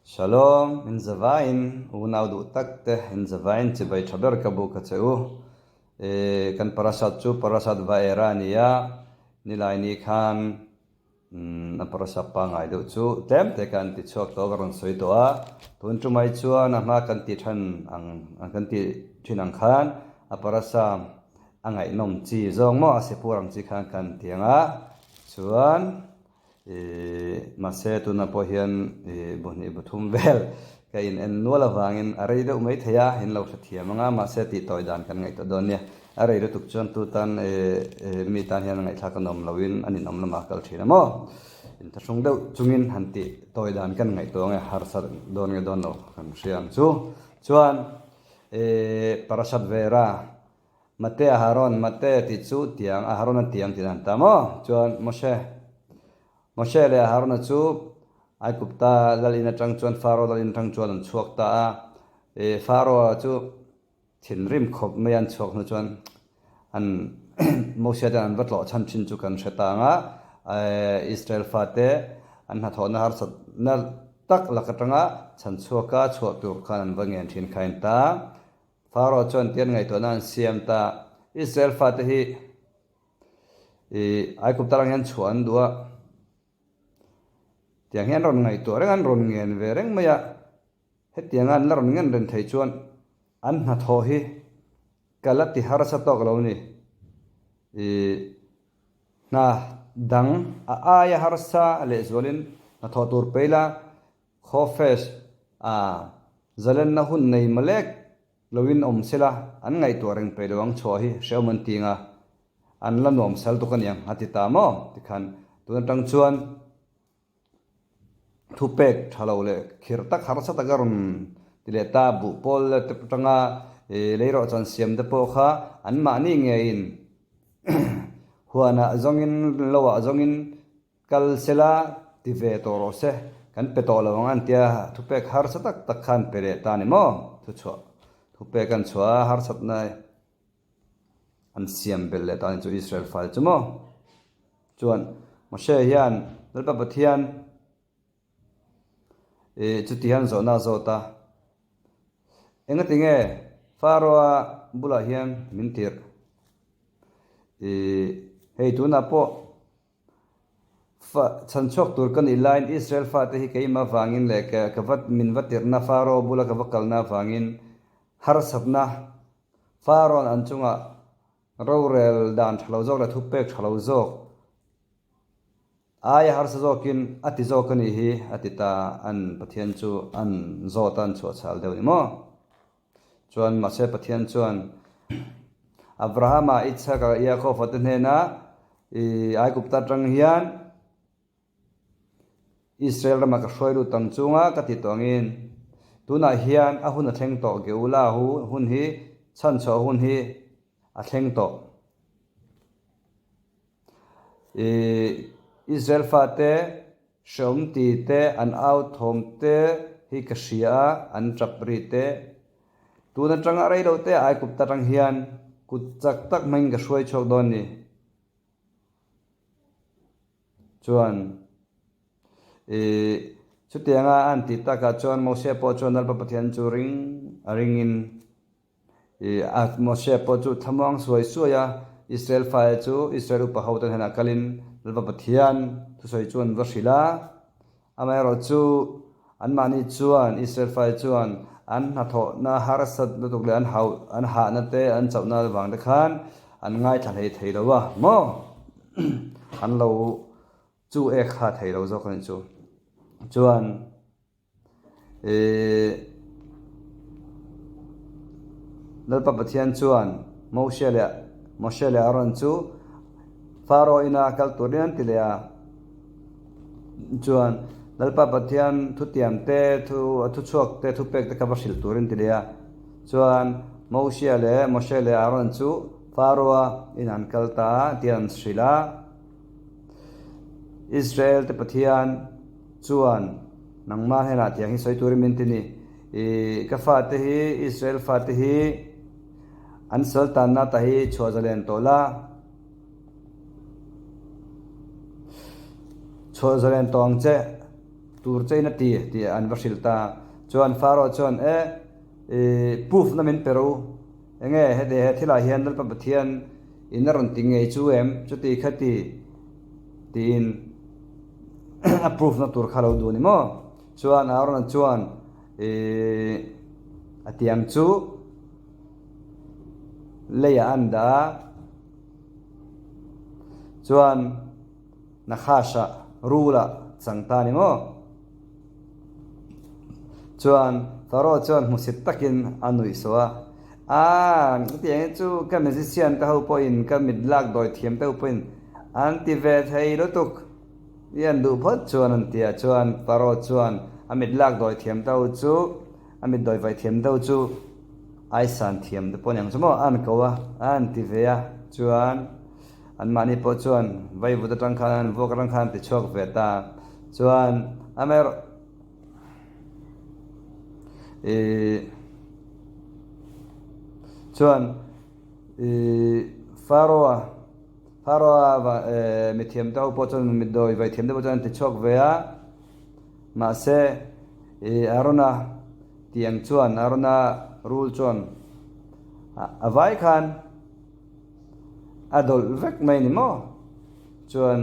Shalom, in zavaiin unau duh tak te, in zavaiin chibai tha ber ka buk a che u. Kan parasat chu parasat Vaera a ni a, nilai ni khan a parasat pangngai deuh chu tlem te kan ti chhuak tawh ka rawn sawi tawh a. Tun tumai chuan a hma kan ti than ang kan ti thin ang khan a parasa a ngaihnawm chi zawng maw a sipur ang chi khan kan ti ang a, chuan Ih, mahse tunah pawh hian ih buhnih buthum vel ka in en nual avangin a rei deuh mai thei a, in lo hrethiam ang a, mahse tih tawi dan kan ngaihtuah dawn nia. A rei lutuk chuan tu tan ih mi tan hian ngaihthlak a nawm loin a ninawm lamah a kal thin a maw? Inthlahrung deuh chungin han tih tawi dan kan ngaihtuah ang e, harsa dawn nge dawn lo kan hria ang chu. Chuan ih Parashat Vera Mate Aharon, Mate tih chu tiang, Aharona tiang tih an ta maw? Chuan Moshe, Moshe leh Aharona chu Aigupta lal in atang chuan Faro lal in atang chuan an chhuak ta a, ih Faro-a chu thinrim khawp mai an chhuak hnu chuan an Moshe ten an va tlawh chhan thin chu kan hre ta ang a, Israel fate an hnathawhna harsatna tak lak atanga chhanchhuaka chhuah tur khan an va ngen thin kha in ta. Pharaoh chuan tian ngaihtuahna an siam ta. Israel fate hi i Aigupta rang hian chhuah an duh a, tiang hi an rawn ngaihtuah reng a, an rawn ngen ve reng mai a. Hetianga an la rawn ngen reng thei chuan an hnathawh hi ka la ti harsa tawk lo ni. I hna dang a aia harsa lehzualin hnathawh tur peih la, Khawfesh a zalenna hun nei malek loin awm sela an ngaihtuah reng peih lo ang chhuah hi hrehawm an ti nga, an la nuam sal tuk aniang a ti ta maw? Tikhan tun atang chuan thupek tha lo leh khirh tak harsa tak a rawn ti leh ta, buh pawl te atanga leirawh chan siam te pawh kha anmahni ngeiin huanah zawngin loah zawngin Kal sela ti ve tawh rawh se, kan pe tawh lo ang an tia, thupek harsa tak tak khan pe leh ta ni maw? Thuchhuah, thupek an chhuah a, harsatna an siam belh leh ta ni chu Israel fale chu maw? Chuan Moshe hian Lalpa Pathian ih chuti hian zawhna a zawt a, Engatinge Pharaoh-a bulah hian min tirh? Ih hei tunah pawh Fa, chhanchhuak tur ka nih laiin Israel fate hi keimah avangin leh ka ka va min va tirhna Pharaoh bula ka va kalna avangin harsatna Pharaoh-a'n an chungah rorel dan tha lo zawk leh thupek tha lo zawk aia harsa zawkin a ti zawk a nih hi a ti ta an Pathian chu an zawt a an chhuahchhal deuh ni maw? Chuan mahse Pathian chuan Abrahama, Isaka, Iakofa te hnena i Aigupta atang hian Israel rama ka hruai lut ang chunga ka ti tawh angin tunah hian a hun a thleng tawh Geula hun hi chhanchhuah hun hi a thleng tawh. I Israel fate Hreawm ti te, an au thawm te hi ka hria a, an tap ri te. Tun atanga rei lo te Aikupta atang hian kut chak tak hmangin ka hruai chhuak dawn ni. Chuan i chutianga a han tih takah chuan Mose pawh chuan Lalpa Pathian chu ring a ringin I a Moshe pawh chu thlamuang suai suai a, Israel fale chu Israel upa hote hnenah kalin Lalpa Pathian thusawi chu an va hrilh a. Amaherawh chu anmahni chuan Israel fale chuan an hnathawhna harsat lutuk leh an hauh an hahna te an chauhna avang te khan an ngaithla hlei thei lo a maw? An lo chu ek kha thei lo zawk a nih chu. Chuan. Lalpa Pathian chuan Moshe leh Moshe leh Aaron chu Pharaoh ina kal turin an ti leh a. Chuan Lalpa Pathian thutiam te, thu a thuchhuak te, thupek te kha va hrilh turin ti leh a. Chuan Moshe leh Moshe leh Aaron chu Pharaoh-a inah an kal ta a tih an hrilh a. Israel te Pathian chuan nangmah hnenah tiang hi sawi turin min ti ni. I ka fate hi, Israel fate hi an sal tanna ta hi chhuah zalen tawh la. Chhuah zalen tawh ang che, tur chein a ti, tih an va hrilh ta. Chuan Pharaoh chuan, E, i proof na min pe rawh u, enge heti he thilah hian Lalpa Pathian in a rawn ti ngei chu em? Chuti kha ti, tiin a proof na tur kha lo duh a ni maw? Chuan Aaron-a chuan, I a tiang chu leiah an dah a, chuan, Nakhasha rula chang ta ni maw? Chuan Pharaoh chuan hmusit takin a nuih sawh a, Aaa, hetiang hi chu ka magician te ho pawhin, ka mit lak dawi thiam te ho pawhin an ti ve thei lutuk i an duh phawt chuan an ti a. Chuan Pharaoh chuan a mit lak dawi thiam te ho chu, a mit dawi vaih thiam te ho chu aisan thiam te pawh a ni ang chu maw, a an ko a, a an ti ve a. Chuan. Anmahni pawh chuan vaivut atang khan an vuak atang khan an ti chhuak ve ta. Chuan amaherawh ih chuan ih Pharaoh-a Pharaoh-a va eh mithiam te ho pawh chuan mitdawi vaithiam te pawh chuan an ti chhuak ve a. Mahse ih Arona tiang chuan Arona rul chuan a vai khan. A dawlh vek mai ni maw? Chuan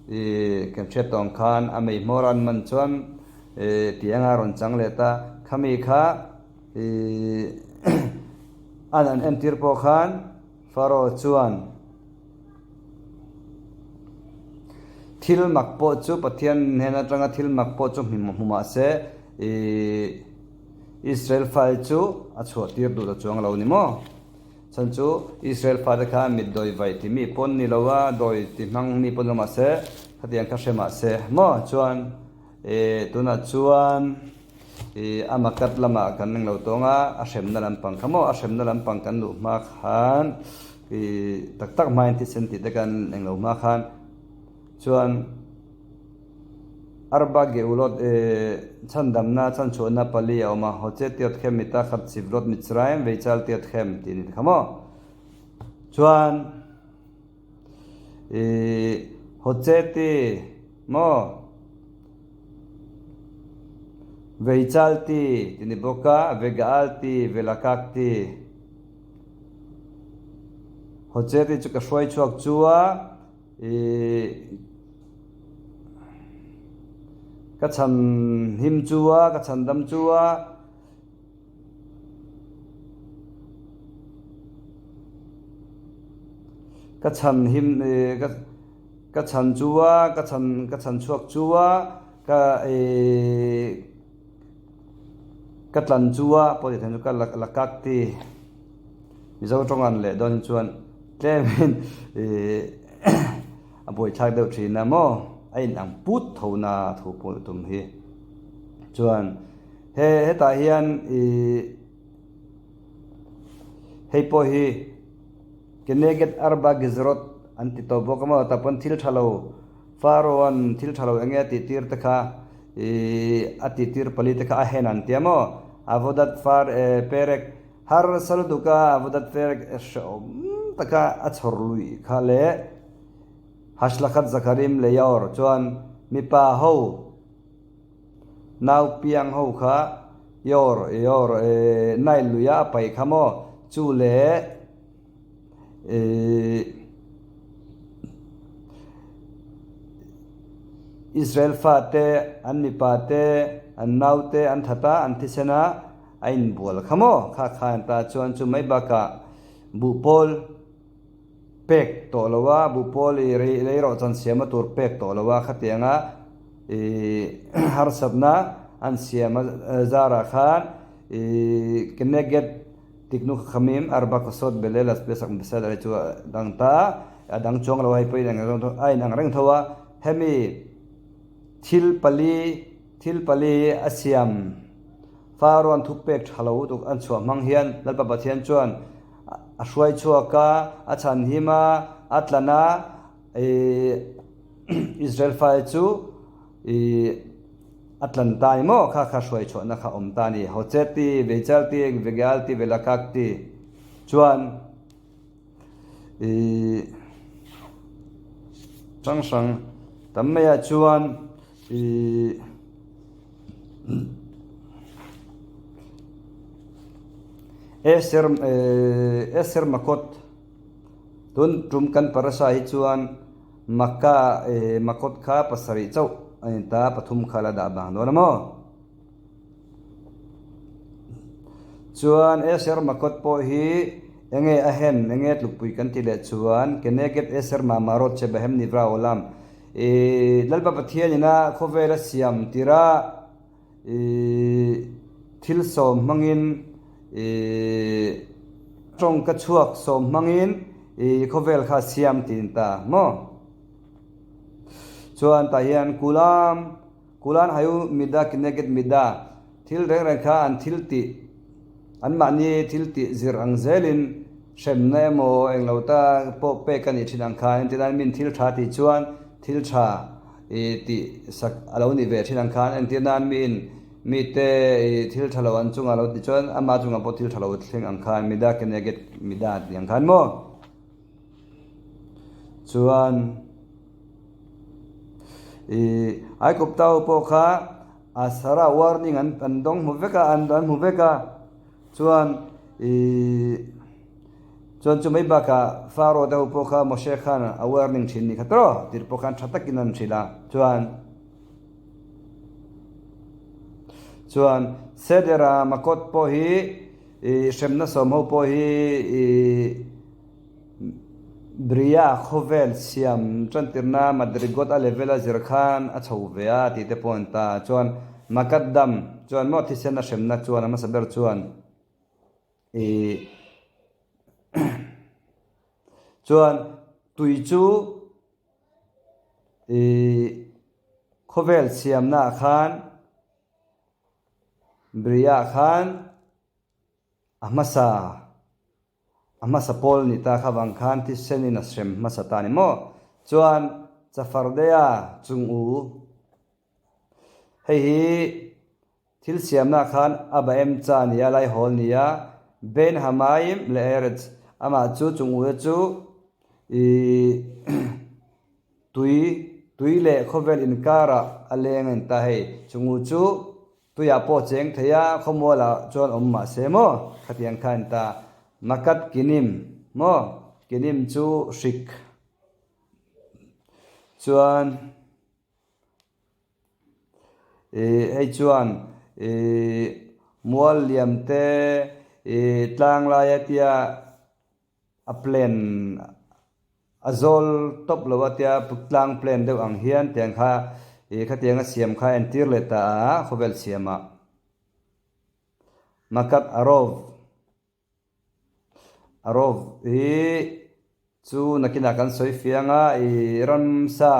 ih kan hriat tawng khan a mei hmawr an man chuan ih tih anga rawn chang leh ta. Khami kha ih an an entir pawh khan Pharaoh chuan thil mak pawh chu Pathian hnen atanga thil mak pawh chu hmu mah se ih Israel file chu a chhuah tir duh ta chuang lo ni maw? Chhan chu Israel fate kha mit dawi vaih ti mi pawn ni lo a, dawi ti hmang mi pawn lo mahse, khatiang kha hre mahse maw chuan ih tunah chuan ih a makat lamah kan ring lo tawng a, a hremna lampang kha maw a hremna lampang kan luh hma khan ih tak tak hmain thisen tih te kan eng lo hma khan chuan. Arba Geulot e chhandamna chhanchhuahna pali a awm a, Hoche Tiotchem Mitachat Sivrot Mitzrayim Veichal Tiotchem tih a ni kha maw? Chuan i Hoche ti maw? Veichal ti ti ni bawk a, Vegaal ti, Velakak ti. Hoche ti chu ka hruai chhuak chu a. Ih ka chhan him chu a ka chhan dam chu a ka chhan him ih ka ka chhan chu a ka chhan ka chhan chhuak chu a ka ih ka tlan chu a pawh tih theih chu ka la kak ti. Mizo tawng an leh dawn hi chuan tlemin ih a buaithlak deuh thin a maw a inang put tho na thu pawh tum hi chuan he hetah hian ih hei pawh hi Keneget Arba Gizrot an ti tawh bawk a maw tah pawn thil tha lo Pharaoh-a'n thil tha lo eng nge a tih tir te kha ih a tih tir pali te kha a hen an ti a maw Avodat Far Perek Harsa lutuk a Avodat Perek hrehawm taka a chhawr luih kha leh Hashlakhat Zakarim leh Yaor chuan mipa ho nau piang ho kha Yaor Yaor Nile luia a paih kha maw chu leh Israel fate an mipa te an nau te an that a an thisen a. A inbual kha maw? Kha khan ta chuan chu mai bakah buhpawl pek tawh lo a, buhpawl i rei lei rawh chuan siama tur pek tawh lo a, khatianga i harsatna an siam a zarah khan i Keneget tiknu kha khamim arba kosot belel a pesak besel a chu a dang ta a, a dang chuang lo a hei pawh a inang reng tho a, hemi thil pali thil pali a siam. Pharaoh-a'n thupek tha lo tuk an chhuah hmang hian Lalpa Pathian chuan a hruai chhuak a, a chhanhim a, a tlan a, ih Israel fai chu ih a tlan ta a ni maw? Kha kha hruai chhuahna kha awm ta a ni. Hocheti, Veijalti, Vegealti, Velakakti chuan ih hrang hrang. Tam maiah chuan ih Eser Eser Makot tun tum kan parasha hi chuan Maka Makot kha pasarih chauh a ni ta pathum kha la dah bang dawn a maw? Chuan Eser Makot pawh hi enge a hen enge tlukpui kan ti leh chuan Keneged Eser Mamarot Shebahem Nivra Olam Ih Lalpa Pathian ina khawvel a siam tirh a ih thil sawm hmangin ih tawngka chhuak sawm hmangin ih khawvel kha a siam tin ta maw? Chuan tah hian Kulam Kulan hayu mida kineged mida thil reng reng kha an thil tih anmahni thil tih zir ang zelin hremna emaw englo ta pawh pek a nih thin ang kha entir nan min thil tha tih chuan thil tha ih tih sak a lo nih ve thin ang khan entir nan miin mite ih thil tha lo an chungah lo tih chuan ama chungah pawh thil tha lo thleng ang khan mida kineged mida tih ang khan maw. Chuan ih Aikupta ho pawh kha a Sarah warning an an dawng hmu vek a an an hmu vek a chuan ih chuan chu mai bakah Pharaoh te ho pawh kha Moshe khan a warning thin ni kha tawh tir pawh khan tha takin an hrilh a chuan chuan Sedera Makot pawh hi ih hremna sawm ho pawh hi ih. Bria khawvel siam tantirna Madrigot a level a zir khan a chho ve a tih te pawh an ta. Chuan Makadam chuan maw thisen a hremna chuan a hmasa ber chuan ih chuan tui chu ih khawvel siamna ah khan Bria khan a hmasa. A hmasa pawl ni ta kha vang khan thisenin a hrem hmasa ta ni maw? Chuan Chafardea chung u, hei hi thil siamna khan a ba em cha ni a, laihawl ni a, Ben Hamaim leh Eretz, amah chu chung u te chu ih tui tui leh khawvel inkarah a leng a ni ta hei, chung u chu Tuiah pawh cheng thei a, khawmualah chuan awm mah se maw? Khatiang kha en ta. Makat Kinim maw? Kinim chu hrik chuan ih hei chuan ih mual liam te ih tlang laia tia A plan a zawl tawp lo a tia tlang plan deuh ang hian tiang kha ih khatiang a siam kha a entir leh ta a khawvel siamah Makat Arov Arov hi chu nakinah kan sawi fiang a ih ramsa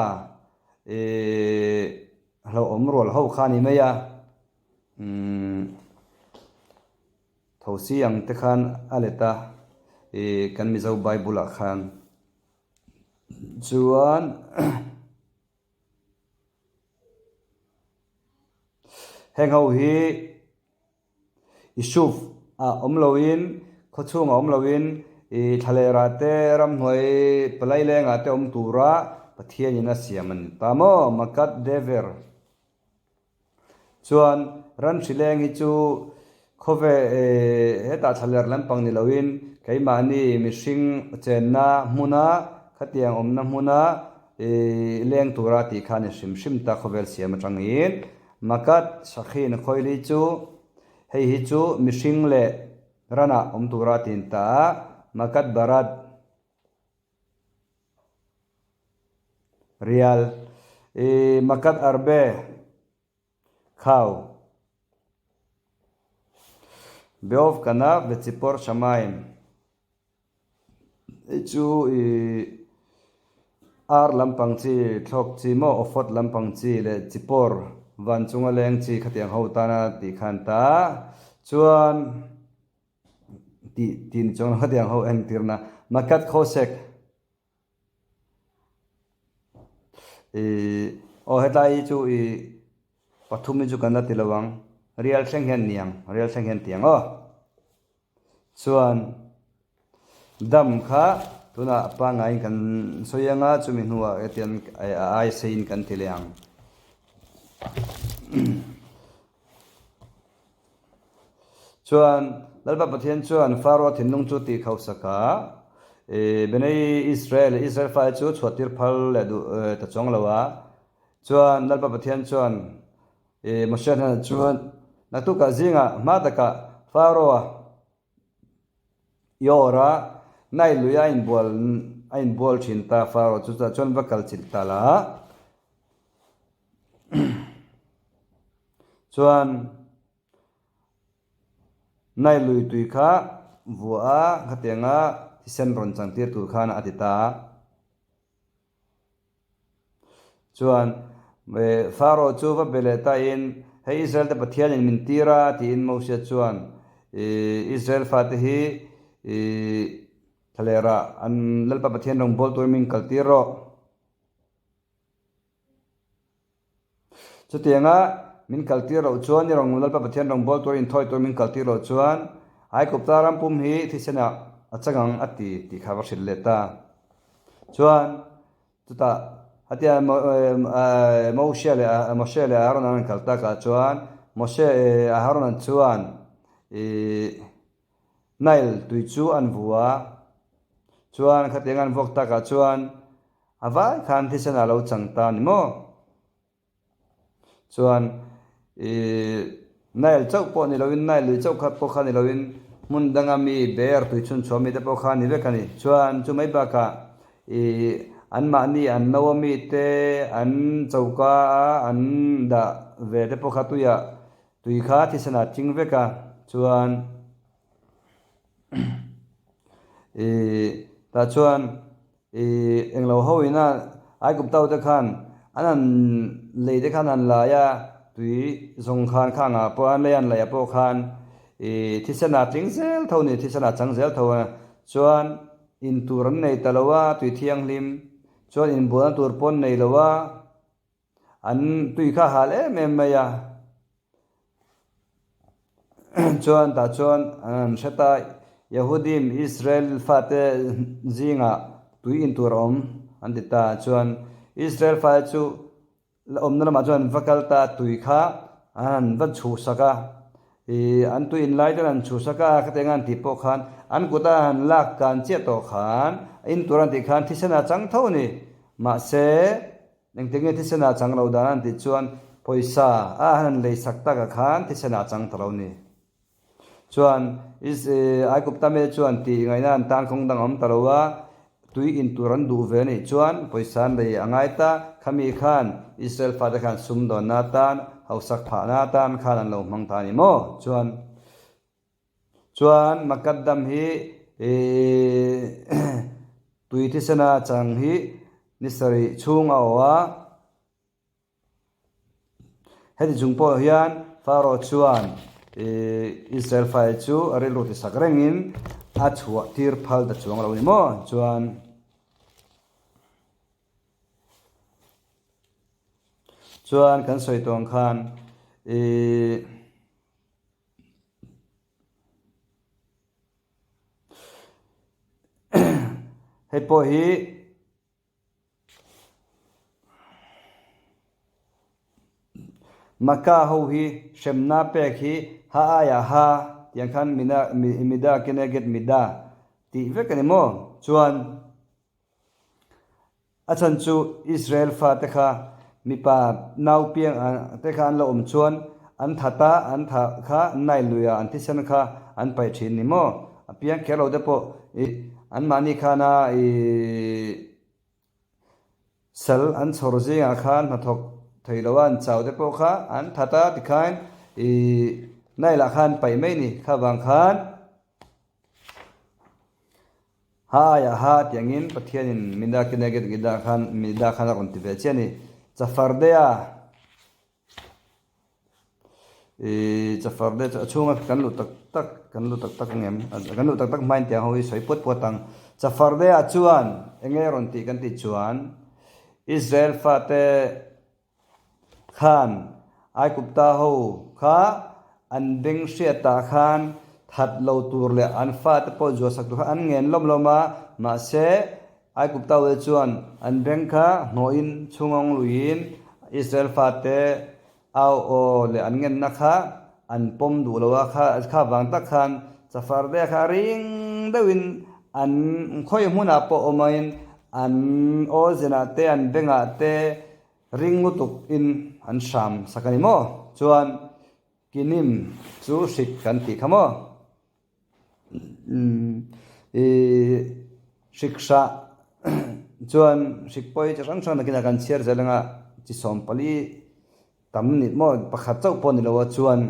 ih hlauhawm rual ho kha a ni mai a umm. Thosi ang te khan a let a, ih kan Mizo Bible ah khan chuan heng ho hi Isuf ah awm lo in khawchhung ah awm lo in ih thlaler ah te ramhnuai palai leng ah te awm tura Pathian in a siam a ni ta maw Makat Dever. Chuan ran hrileng hi chu khawve hetah thlaler lampang ni loin keimahni mihring chenna hmuna khatiang awmna hmuna leng tura tih kha a ni hrim hrim ta khawvel siam atangin Makat Shakhin Khawili chu hei hi chu mihring leh ranah awm tura tin ta a Makat Barat Rial i Makat Arbe Khau Beov Kanaf Vechipor Shamaim Hei chu i ar lampang chi thlawk chi maw awfawt lampang chi leh chipawr van chunga leng chi khatiang ho tana tih khan ta chuan tih tih ni chuang lo khatiang ho entirna Makat Khawsek Ih aw hetlai hi chu ih pathum hi chu kan la ti lo ang rial thleng hian ni ang rial thleng hian ti ang aw chuan dam kha. Tunah pangaiin kan sawi anga chumi hnuah hetiang a ai seiin kan ti leh ang. Chuan Lalpa Pathian chuan Pharaoh thinlung chu tih khauhsak a, Bnei Israel, Israel fate chu chhuahtir phal leh duh ta chuang lo a. Chuan Lalpa Pathian chuan Moshe hnenah chuan, Naktukah zingah hma takah Pharaoh-a i awr a, Nile lui a inbual a inbual thin ta Pharaoh chu chutah chuan va kal chilh ta la. Chuan Nile lui tui kha vuah a, khatianga thisen rawn changtir tur khan a ti ta a. Chuan Pharaoh chu va be leh tain, Hei Israel te Pathianin min tir a, tiin Moses chuan Israel fate hi thlalerah an Lalpa Pathian rawngbâwl turin min kaltir rawh. Chutianga min kaltir loh chuan, i rawn Lalpa Pathian rawngbâwl tur inthawi tur min kaltir loh chuan, Aigupta ram pum hi thisenah a chang ang a ti tih kha va hrilh leh ta. Chuan chutah hatia Moshe leh Moshe leh Aaron an rawn kal takah chuan Moshe Aaron chuan ih Nile tui chu an vu a, chuan khatianga an vuak takah chuan A vai khan thisen a lo chang ta ni maw? Chuan ih Nile chauh pawh ni loin Nile lui chauh kha pawh kha ni loin hmun danga mi bear tui chhun chhuah mite pawh kha ni vek a ni. Chuan chu mai bakah ih anmahni an no a mite an choka a an dah ve te pawh kha tuiah tui kha thisen a ching vek a chuan ih tah chuan Ih, englo ho ina Aigupta te khan an han lei te khan han lai a, tui zawng khan khang ah pawh an lei an laih ah pawh khan ih thisen ah tling zel tho a ni, thisen ah chang zel tho a, chuan in tur an nei ta lo a tui thianghlim, chuan inbualna tur pawh an nei lo a. An tui kha hal em em mai a, chuan tah chuan an hre ta Yehudim Israel fate zingah tui in tur a awm an ti ta chuan Israel fate chu la awmna lamah chuan an va kal ta tui kha an va chhuhsak a, ih an tui in lai ten an chhuhsak a khatiang an tih pawh khan an kuta han lak kan chiah tawh khan in tur an tih khan thisen a chang tho a ni mahse. Engtin nge thisen ah chang lo dan an tih chuan pawisa a han han lei sak tak ah khan thisen ah chang ta lo ni. Chuan Aigupta mite chuan tih ngaihna an tan kawng dang a awm ta lo a, tui in tur an duh ve anih chuan pawisa an lei a ngai ta, khami khan Israel fate khan sumdawnna atan, hausak phahna atan khan an lo hmang ta a ni maw? Chuan Chuan Makaddam hi tui thisena chang hi ni sarih chhung a awh a. Heti chung pawh hian Pharaoh chuan Israel fai chu a rilru ti sak rengin a chhuah tir phal ta chuang lo ni maw? Chuan Chuan kan sawi tawh ang khan Hei pawh hi Maka ho hi hremna pek hi ha aiah ha tiang khan mida keneged mida tih vek a ni maw? Chuan. A chhan chu Israel fate kha mipa nau piang te kha an lo awm chuan an that a, an thah kha Nile luiah an thisen kha an paih thin ni maw? A piang kher lo te pawh ih anmahni khana ih sal an chhawr zingah khan hnathawk thei lo a an chau te pawh kha an that a tikhain ih Nile ah khan paih mai ni kha vang khan Ha aiah ha tiangin Pathianin Mida Keneged Gida khan Mida khan a rawn ti ve chiah a ni. Chafardea ih Chafardea chu a chhunga kan luh tak tak kan luh tak tak ang em kan luh tak tak hmain tiang ho hi sawi puat puat ang. Chafardea chuan eng nge a rawn tih kan tih chuan Israel fate Khan Aigupta ho kha an beng hriatah khan that lo tur leh an fate pawh zuahsak tur kha an ngen lawm lawm a. Mahse, Aigupta ute chuan an beng kha hnawhin chhungawng luiin Israel fate au aw leh an ngenna kha an pawm duh lo a, kha kha vang tak khan chafar deuh kha ring deuhin an khawi hmunah pawh awmin an aw zenah te an bengah te ring lutuk in an hram sak a ni maw? Chuan Kinim chu hrik kan tih kha maw? Hrik hrah chuan hrik pawi chi hrang hrang nakinah kan chhiar zel anga chi 14 tam ni maw pakhat chauh pawh ni lo a chuan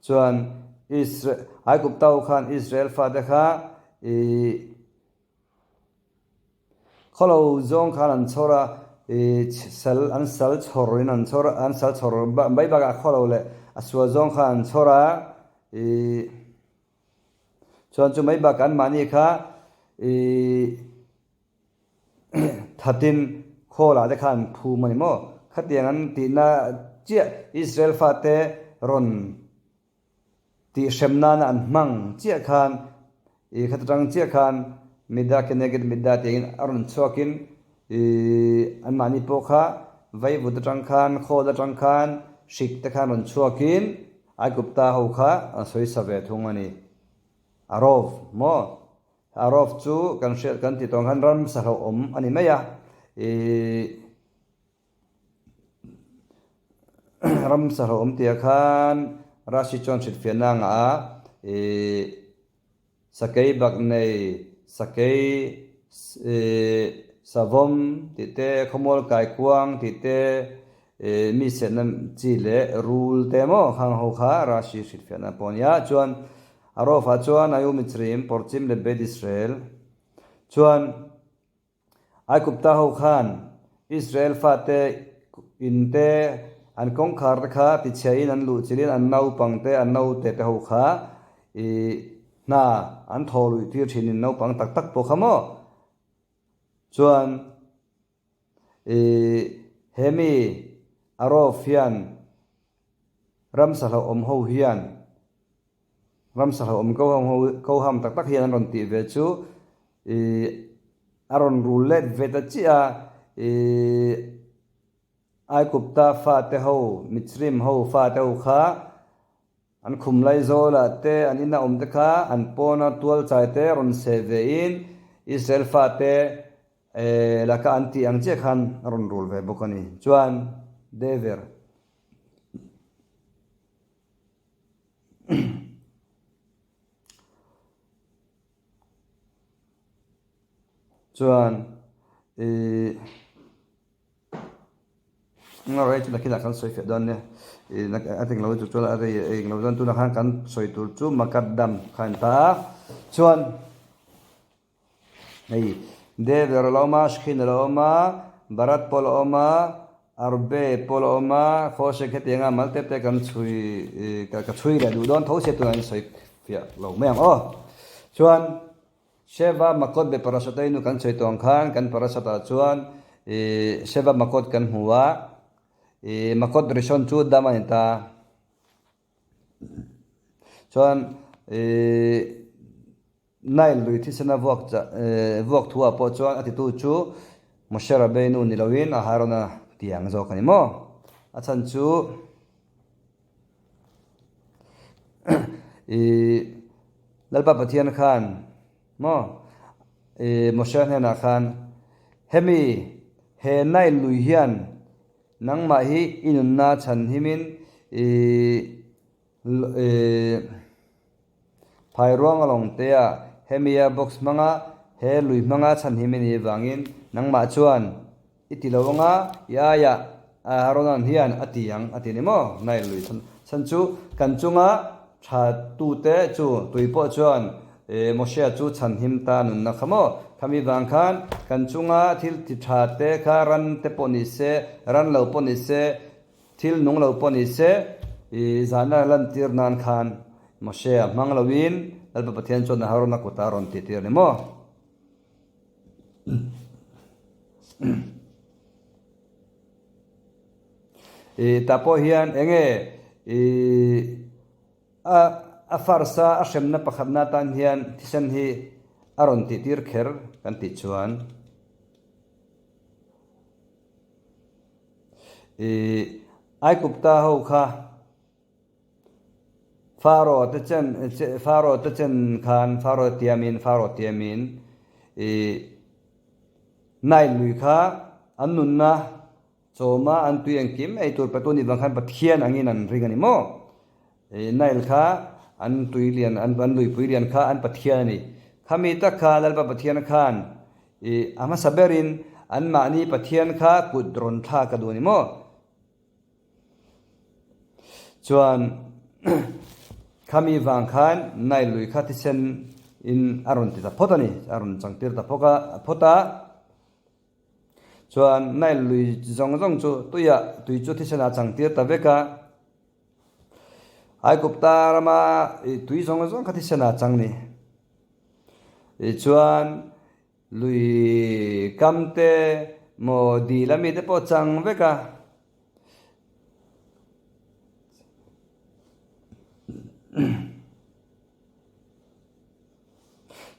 chuan Isra Aigupta ho khan Israel fate kha ih Khawlo zawng khan an chhawr a, ih sal an sal chhawr in an chhawr a, an sal chhawr mai bakah khawlo leh a sual zawng khan an chhawr a, ih chuan chu mai bakah anmahni kha ih thatin khawlah te khan an phum a ni maw? Khatiang an tihna chiah Israel fate rawn Tih hrem nana an hmang chiah khan ih khat atang chiah khan Mida Keneged Mida tiangin a rawn chhuakin ih anmahni pawh kha vaivut atang khan khawl atang khan hrik te khan rawn chhuakin Aigupta ho kha an sawi sa ve thung a ni. Arov maw? Arov chu kan hriat kan tih tawh ang khan ramsa hlauhawm a ni mai a ih. Ramsa hlauhawm tia khan Rashi chuan hrilhfiahna a ngah a, ih sakei bak nei, sakei ih savawm tih te, khawmual kaikuang tih te, ih mi sehna chi leh rul te maw khang ho kha Rashi hrilhfiahna pawh a ni a. Chuan a rawfah chuan Ayu Mitzrim, Porchim leh Beit Israel chuan Aigupta ho khan Israel fate in te, an kawngkhar te kha tichhiain an luh chilhin an naupang te, an naute te ho kha ih hna an thaw luih tir thin in naupang tak tak pawh kha maw? Chuan ih he mi Arof hian ramsa hlauhawm ho hian Ramsa hlauhawm ko ho ko ham tak tak hian an rawn tih ve chu ih a rawn rul let ve ta chiah a, ih Aikupta fate ho, Mitzrim ho fate ho kha an khum Laizawl-ah te an ina awm te kha an pawna tual chai te rawn seh ve in Israel fate laka an tih ang chiah khan a rawn rul ve bawk a ni. Chuan Dever. Chuan ih nga rei chu nakinah kan sawi fiah dawn nia ih a eng lo chu chuan a rei eng lo chuan tunah khan kan sawi tur chu Makadam kha a ni ta a chuan. Hei, Dever a la awm a, Shkhin a la awm a, Barat pawh a la awm a, Arbe pawh a la awm a, Khawhsek hetianga mal tep te kan chhui, ka chhui leh duh dawn tho sia tunah in sawi fiah lo mai ang aw. Chuan Sheva Makot be Parasatei nu kan sawi tawh ang khan kan Parasatah chuan Sheva Makot kan hmu a, Makot Rishon chu dam a ni ta. Chuan Nile lui thisena vuak vuak thu ah pawh chuan a titu chu Moshe Rabbeinu ni loin Aharona tiang zawk a ni maw? A chhan chu ih Lalpa Pathian khan maw ih Moshe hnenah khan hemi he Nile lui hian nangmah hi i nunna chhanhimin ih Phai ruang a lawng te a, hemia box hmanga he lui hmanga chhanhim i nih vangin nangmah chuan i ti lo anga i aiah Aharonan hian a ti ang a ti ni maw? Nile lui chhan chhan chu kan chunga tha tute chu tui pawh chuan Moshe chu chhanhim ta nunna kha maw? Khami vang khan kan chunga thil ti tha te kha ran te pawh ni se, ran lo pawh ni se, Thil nung lo pawh ni se, i zahna lantir nan khan Moshe a hmang loin Lalpa Pathian chuan Aharona kutah a rawn tihtir a ni maw? I tah pawh hian eng nge i. Ih a a first a a hremna pakhatna atan hian thisen hi a rawn tih tir kher kan tih chuan ih Aikupta ho kha Pharaoh te chen Pharaoh te chen khan Pharaoh tiamin Pharaoh tiamin ih Nile lui kha an nunna Chawma an tui engkim ei tur petu nih vang khan Pathian angin an ring a ni maw? I Nile kha an tui lian an luipui lian kha an Pathian a ni. Khami tak kha Lalpa Pathian khan i a hmasa berin anmahni Pathian kha kut rawn thlak a duh a ni maw? Chuan khami vang khan Nile lui kha thisen in a rawn ti ta phawt a ni, a rawn changtir ta phawt a. Chuan Nile lui zawng zawng chu tuiah tui chu thisen ah changtir ta vek a, Aigupta rama tui zawng zawng kha thisen ah chang ni. Tichuan lui kam te maw dil ami te pawh chang vek a.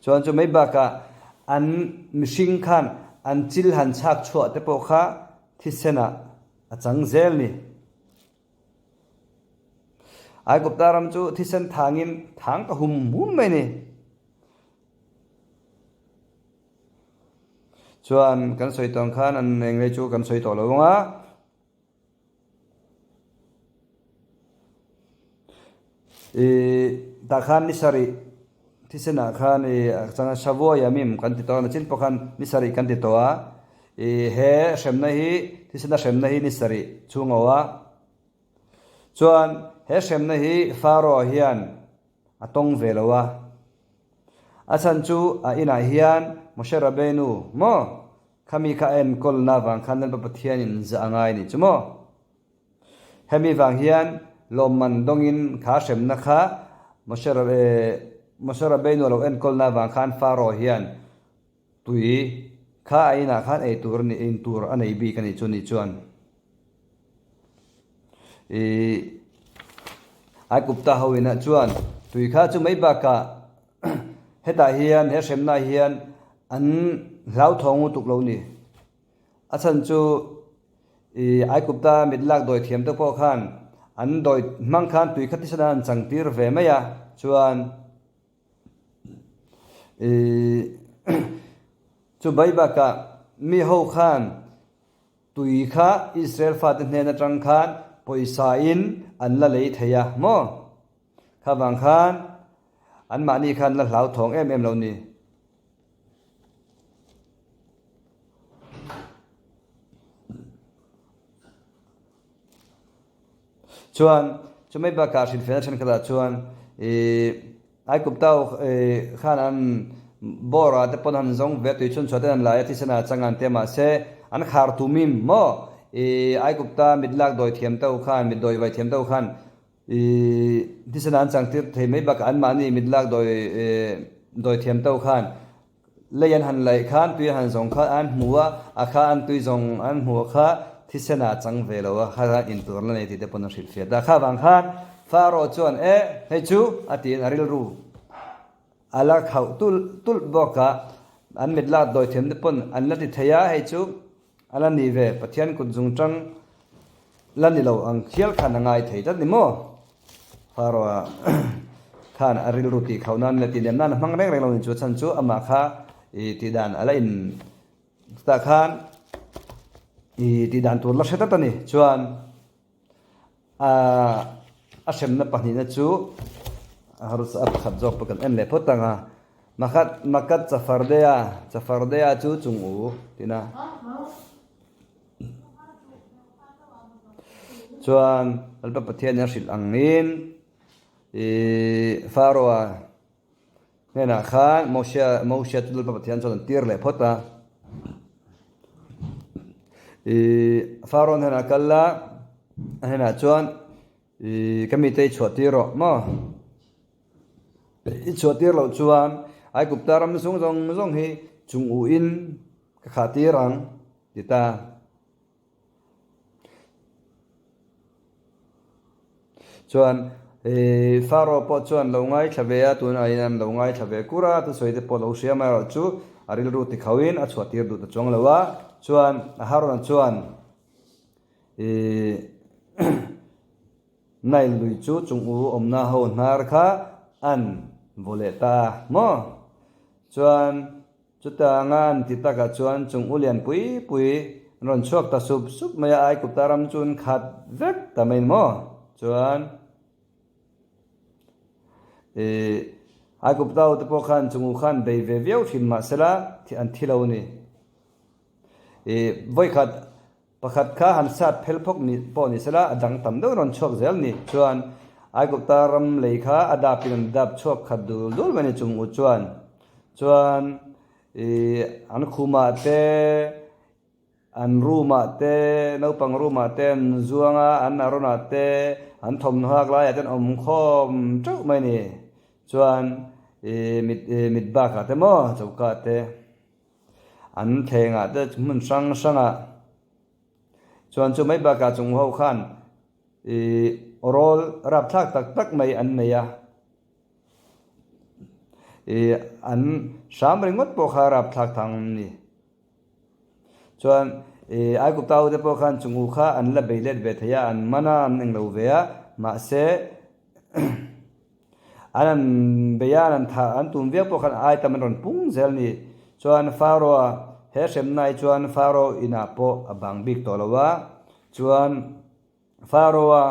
Chuan chu mai bakah an mihring khan an chil han chhak chhuah te pawh kha thisenah a chang zel ni. Aigupta ram chu thisen thangin thang ta hum hum mai ni. Chuan kan sawi tawng khan an englei chu kan sawi tawh lo ang a. Ih tah khan ni sarih thisenah khan ih a changa Shavua Yamim kan ti tawh a nachin pawh khan ni sarih kan ti tawh a ih he hremna hi thisena hremna hi ni sarih chhung a awm a chuan he hremna hi Pharaoh hian a tawng ve lo a a chhan chu a inah hian Moshe Rabbeinu maw Khami kha a enkawlna vang khan Lalpa Pathianin zah a ngai nih chu maw? Hemi vang hian lawmman dawngin kha hremna kha Moshe Moshe Rabbeinu a lo enkawlna vang khan Pharaoh hian tui kha a inah khan ei tur a ni in tur a nei bik a nih chu ni chuan i Aigupta ho inah chuan tui kha chu mai bakah Hetah hian he hremna hian an hlauthawng lutuk lo ni. A chhan chu i Aigupta mit lak dawi thiam te pawh khan an dawi hmang khan tui kha tisawn an chang tir ve mai a, chuan i chu bai bakah mi ho khan Tui kha Israel fate hnen atang khan pawisa in an la lei thei a maw? Kha vang khan anmahni khan la hlauthawng em em lo ni. Chuan chumai bakah hrilhfiahna thenkhatah chuan ih Aikupta khan an bawrah te pawn han zawng ve a, tui chhunchhuah ten an lai a, thisen ah chang an ti a, mahse an khar tumim maw ih Aikupta mit lak dawi thiam teuh khan, mit dawi vai thiam teuh khan ih thisen ah an chang tir thei mai bakah anmahni mit lak dawi dawi thiam teuh khan Lei an han laih khan tui an han zawng kha an hmu a, a kha an tui zawng an hmuh kha thisen ah a chang ve lo a, kha khan intur la nei tih te pawn a hrilh fiah ta. Kha vang khan Pharaoh chuan e hei chu a tiin a rilru a la khauh tulh tulh bawk a, an mit lak dawi thiam te pawn an la ti thei a, hei chu A la ni ve, Pathian kut zung tang la ni lo ang khial khan a ngai thei tlat ni maw? Pharaoh-a khan a rilru tih khauh nan leh tihnem nan a hmang reng reng lo ni chu a chhan chu amah kha i tih dan a la in chutah khan i tih dan tur la hre tlat a ni. Chuan A hremna pahnihna chu a harsa a pakhat zawk pawh kan en leh phawt ang a, Makhat Makat Chafardea Chafardea chu chung u tina chuan Lalpa Pathianin a hrilh angin ih Pharaoh-a hnenah khan Moshe Moshe chu Lalpa Pathian chuan an tir leh phawt a, ih Pharaoh hnenah kal la, a hnenah chuan ih ka mite i chhuah tir rawh maw? I chhuah tir loh chuan Aigupta ram zung zawng zawng hi chung u in ka khah tir ang ti ta. Chuan Pharaoh pawh chuan lo ngaithla ve a, tunah hian an lo ngaithla ve kur a, thusawi te pawh lo hria amaherawh chu a rilru tikhauhin a chhuah tir duh ta chuang lo a. Chuan Aharona chuan Nile lui chu chung u awmna ho hnar kha an vaw leh ta a maw? Chuan Chutanga an ti takah chuan chung u lian pui pui an rawn chhuak ta sup sup mai a, Aigupta ram chu an khat vek ta mai maw? Chuan ih Aigupta ho te pawh khan chung u khan bei ve viau thin mahsela an thi lo a ni. Ih vawikhat Pakhat kha han sat phel phawk ni pawh ni sela, a dang tam deuh rawn chhuak zel ni. Chuan Aigupta ram lei kha a dapin an dap chhuak khat dul dul mai ni chung u chuan. Chuan ih an khumah te, an room ah te, naupang room ah te an zuang a, an aron ah te, an thawmhnaw hak laiah te an awm khawm teuh mai ni. Chuan ih mit ih mit bakah te maw choka te. An thlengah te hmun hrang hrangah chuan chu mai bakah chung ho khan ih rawl rapthlak tak tak mai an nei a, ih an hram ringawt pawh kha rapthlak thang a ni. Chuan ih Aigupta ho te pawh khan chung u kha an la bei let ve thei a, an man a, an englo ve a, mahse An an bei a, an an thah, an tum viau pawh khan ai tam an rawn pung zel ni. Chuan Pharaoh-a he hremna hi chuan Pharaoh inah pawh a bang bik tawh lo a, chuan Pharaoh-a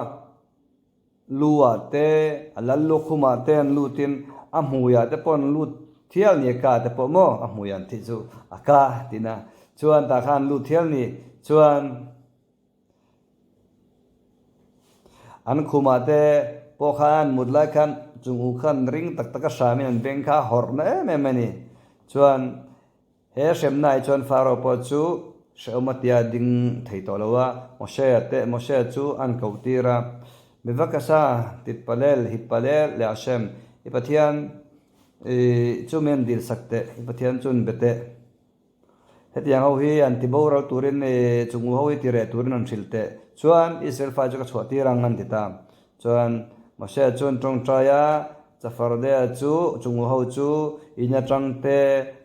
lu-ah te, a lal lukhumah te an lutin a hmuiah te pawh an lut thial ni, a ka te pawh maw a hmuiah an thih chu a ka tihna chuan tah khan an lut thial ni. Chuan. An khumah te pawh khan mut lai khan chung u khan ring tak tak a hramin an beng kha a hawrh na em em a ni. Chuan he hremna ah chuan Pharaoh pawh chu hrehawm a tia ding thei tawh lo a, Moshe te Moshe chu an koh tir a, Mivakasa, Titpalel, Hitpalel leh Hashem, i Pathian i chu min dil sak teh, i Pathian chu an be teh. Hetiang ho hi an ti boral turin chung u ho hi ti reh turin an hrilh teh chuan Israel fai chu ka chhuah tir ang an ti ta. Chuan Moshe chuan tawngtai a, Chafardea chu chung u ho chu in atang te,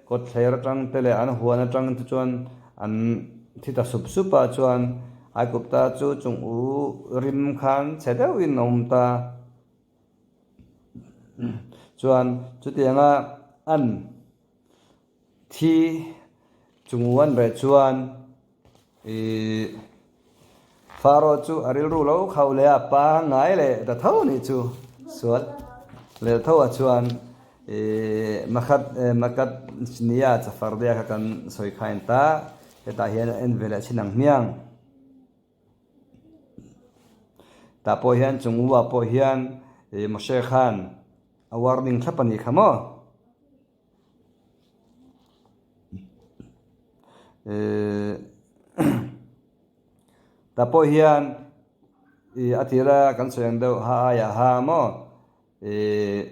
kawtthler atang te leh an huan atang te chuan an thi ta sup sup a, chuan Aigupta chu chung u rim khan chhe deuhin a awm ta. Chuan chutianga an. Thi chung an reh chuan ih Pharaoh chu a rilru lo khauh leh a pangngai leh ta tho nih chu sual leh tho ah chuan ih Makhat Makat nia Chafardea kha kan sawi khain ta hetah hian a en ve leh chin ang hmiang. Tah pawh hian chung u ah pawh hian ih Moshe khan a warning thlap a nih kha maw. Tah pawh hian ih a tira kan sawi ang deuh ha aiah ha maw ih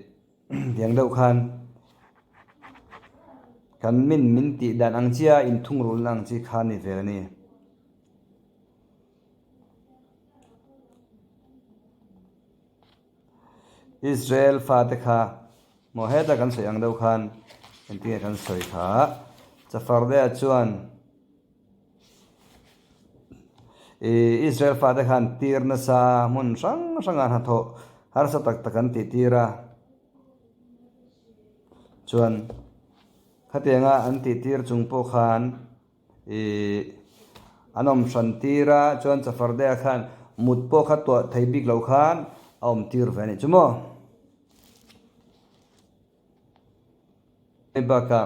tiang deuh khan kan min min tih dan ang chia inthungrulna ang chi kha a ni vel a ni. Israel fate kha maw heta kan sawi ang deuh khan engtinge kan sawi kha Chafardea chuan ih Israel fate khan tir nasa hmun hrang hrangah hnathawh harsa tak tak an tih tir a chuan khatianga an tih tir chung pawh khan Ih, an awm hran tir a, chuan Chafardea khan mut pawh kha tuah thei bik lo khan a awm tir ve a nih chu maw? Hei bakah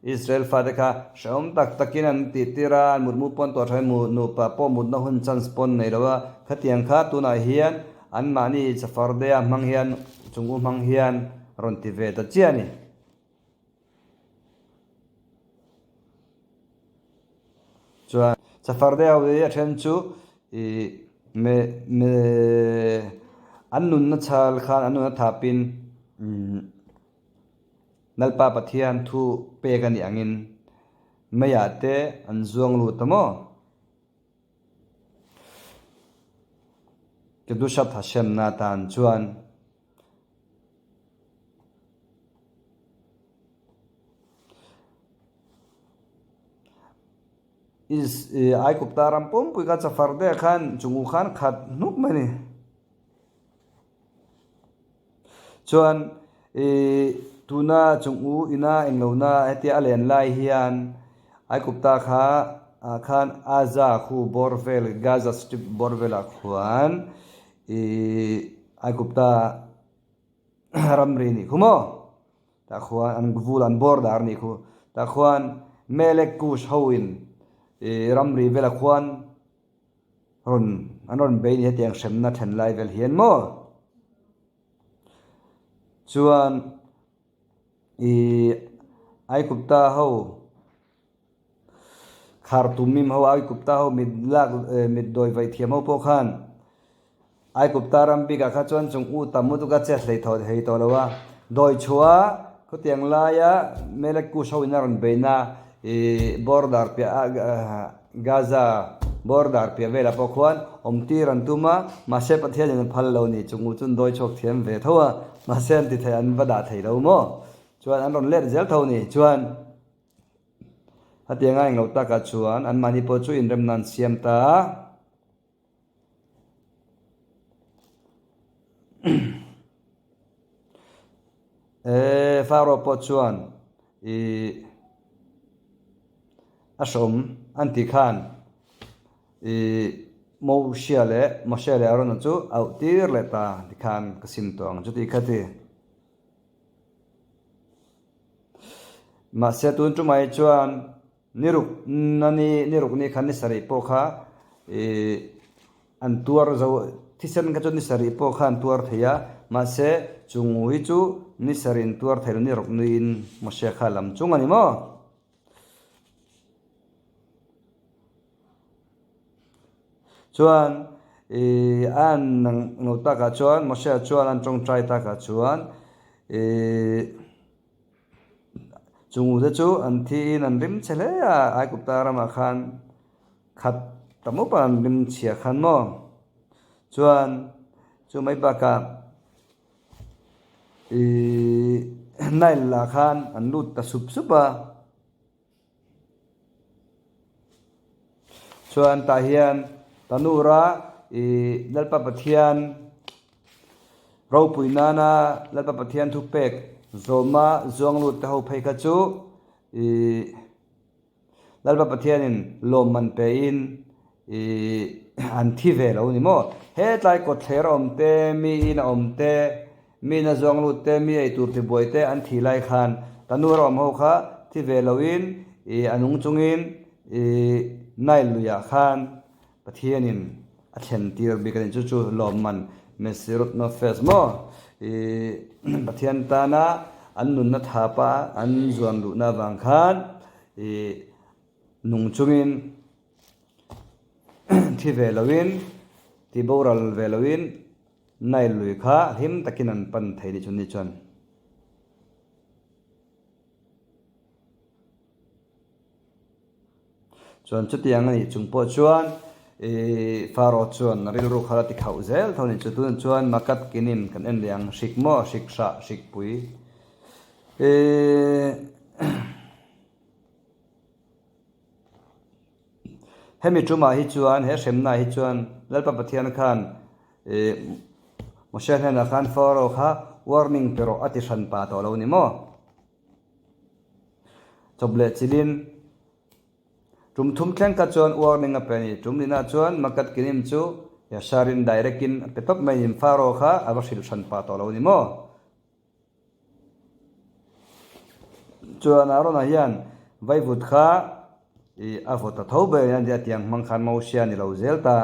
Israel fate kha hrehawm tak takin an tih tir a, an mutmu pawn tuah tha in nupa pawh mutna hun chance pawn nei lo a, khatiang kha tunah hian anmahni Chafardea hmang hian chung u hmang hian rawn ti ve ta chiah a ni. Chuan Chafardea ho hi a then chu ih me me an nunna chhal khan an nunna thapin umm Lalpa Pathian thu pek a nih angin meiah te an zuang lut ta maw? Kedushat Hashem na atan chuan Aigupta ram pumpui kha chafar deuh khan chungu khan khat hnuk mai a ni. Chuan ih tuna chung u ina englo na hetia a len lai hian Aigupta kha ah khan Aza khu bawr vel Gaza strip bawr velah khuan ih Aigupta ramri nih khu maw tah khuan an vul an border nih khu tah khuan Melek Kush ho in ih ramri velah khuan. Rawn an rawn bei ni hetiang hremna then lai vel hian maw? Chuan ih Aigupta ho khar tumim ho Aigupta ho mit lak mit dawi vaih thiam ho pawh khan Aigupta ram bikah kha chuan chung u tam lutuk a chet hlei tawh thei tawh lo a, dawi chhuah khawtiang laia Melek Kush ho in a rawn beihna ih border piah ah Gaza border piah velah pawh khuan awm tir an tum a, mahse Pathian in a phal lo ni chung u chuan dawi chhuak thiam ve tho a, mahse an ti thei an va dah thei lo maw? Chuan an rawn let zel tho ni chuan hetianga englo takah chuan anmahni pawh chu inremna an siam ta a. Eee Pharaoh pawh chuan ih a hrawm an tih khan ih Moshe leh Moshe leh Arona chu auh tir leh ta tikhan ka sim tawh ang chu tih kha ti. Mahse tun tumah hi chuan. Ni ruk na ni, ni ruk ni khan ni sarih pawh kha ih an tuar zo, thisen kha chu ni sarih pawh kha an tuar thei a, mahse chungu hi chu ni sarih an tuar thei lo, ni ruk nuiin Moshe kha a lam chung a ni maw? Chuan ih a an lo takah chuan Moshe chuan an tawngtai takah chuan ih. Chungute chu an thiin an rim chhe hle a, Aigupta ramah khan khat tam upa an rim chhia khan maw? Chuan chu mai bakah ih Nile lah khan an lut ta sup sup a. Chuan tah hian Tanura ih Lalpa Pathian ropui nana Lalpa Pathian thupek zawma zuang lut te ho phei kha chu ih Lalpa Pathianin lawmman pein ih an thi ve lo ni maw? Hetlai kawtthler a awm te, mi in a awm te, Mi na zuang lut te, mi ei tur tibuai te an thi lai khan ka nu rawm ho kha thi ve loin i a nung chungin i Nile luiah khan Pathianin a thlen tir bik a ni. Chu chu lawmman Mesirut Nofesh maw i Pathian tana an nunna thapa an zuan luhna avang khan i nung chungin thi ve loin ti boral ve loin Nile lui kha hlim takin an pan thei ni chu ni chuan. Chuan chutiang a nih chung pawh chuan ih Pharaoh chuan rilru kha la ti khauh zel tho a ni chu. Tunah chuan Makat Kinim kan en leh ang hrik maw hrik hrah hrik pui ih Hemi tumah hi chuan, he hremnaah hi chuan Lalpa Pathian khan Moshe hnenah khan Pharaoh kha warning pe rawh a ti hran pa tawh lo ni maw? Chawp leh chilin tum thum thleng kha chuan warning a pe a ni. Tum linah chuan Makat Kinim chu Yasharin direct in a pe tawp mai in Pharaoh kha a va hrilh hran pa tawh lo ni maw? Chuan Arona hian vaivut kha ih a vaw ta tho ber a nia tiang hmang khan Mosia ni lo zel ta.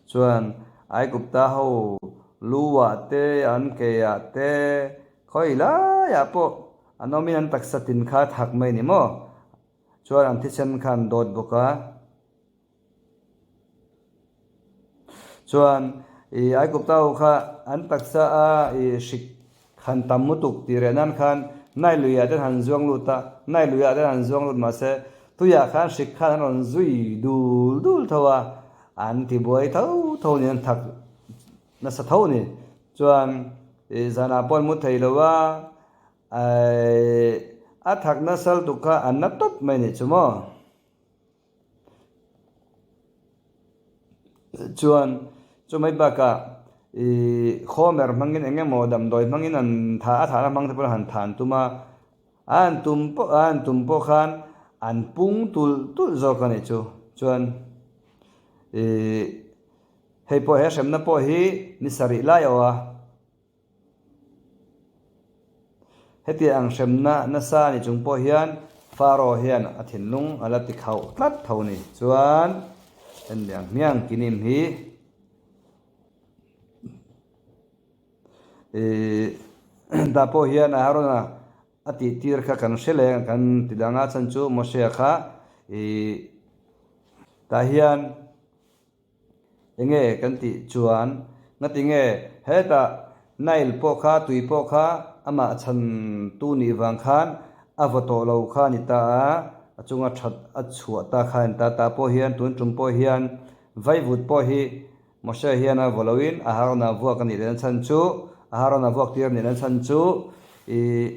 Chuan Aigupta ho lu ah te an ke ah te khawi laiah pawh an awmin an taksa tin kha a thak mai a ni maw? Chuan an thisen kha an dawt bawk a. Chuan ih Aigupta ho kha an taksa a ih hrik han tam lutuk tih reh nan khan Nile luiah ten han zuang lut a, Nile luiah ten han zuang lut mahse. Tuiah khan hrik khan an rawn zui dul dul tho a, an ti buai tho tho ni, an thak nasa tho ni. Chuan zanah pawh an mu thei lo a, a thak nasa lutuk kha an na tawp mai nih chu maw. Chuan chumai bakah ih khawmer hmangin eng emaw damdawi hmangin an tha a thahna hmang te pawh han than tum a, a han tum pawh a han tum pawh khan an pung tulh tulh zawk a nih chu. Chuan ih hei pawh he hremna pawh hi ni sarih lai a awh a. Heti ang hremna nasa ni chung pawh hian Pharaoh hian a thinlung a la ti khauh tlat tho ni. Chuan en leh ang hmiang kinim hi ih tah pawh hian Aharona a tih tir kha kan hre leh kan ti dang a chhan chu Moshe kha ih tah hian Enge kan tih chuan ngati nge hetah Nile pawh kha tui pawh kha amah chhan tu nih vang khan a vaw tawh lo kha a ni ta a, a chunga that a chhuah ta kha a ni ta. Tah pawh hian tun tum pawh hian vaivut pawh hi Moshe hian a vaw loin Aharona vuak a nih lehna chhan chu Aharona vuak tir a nih lehna chhan chu ih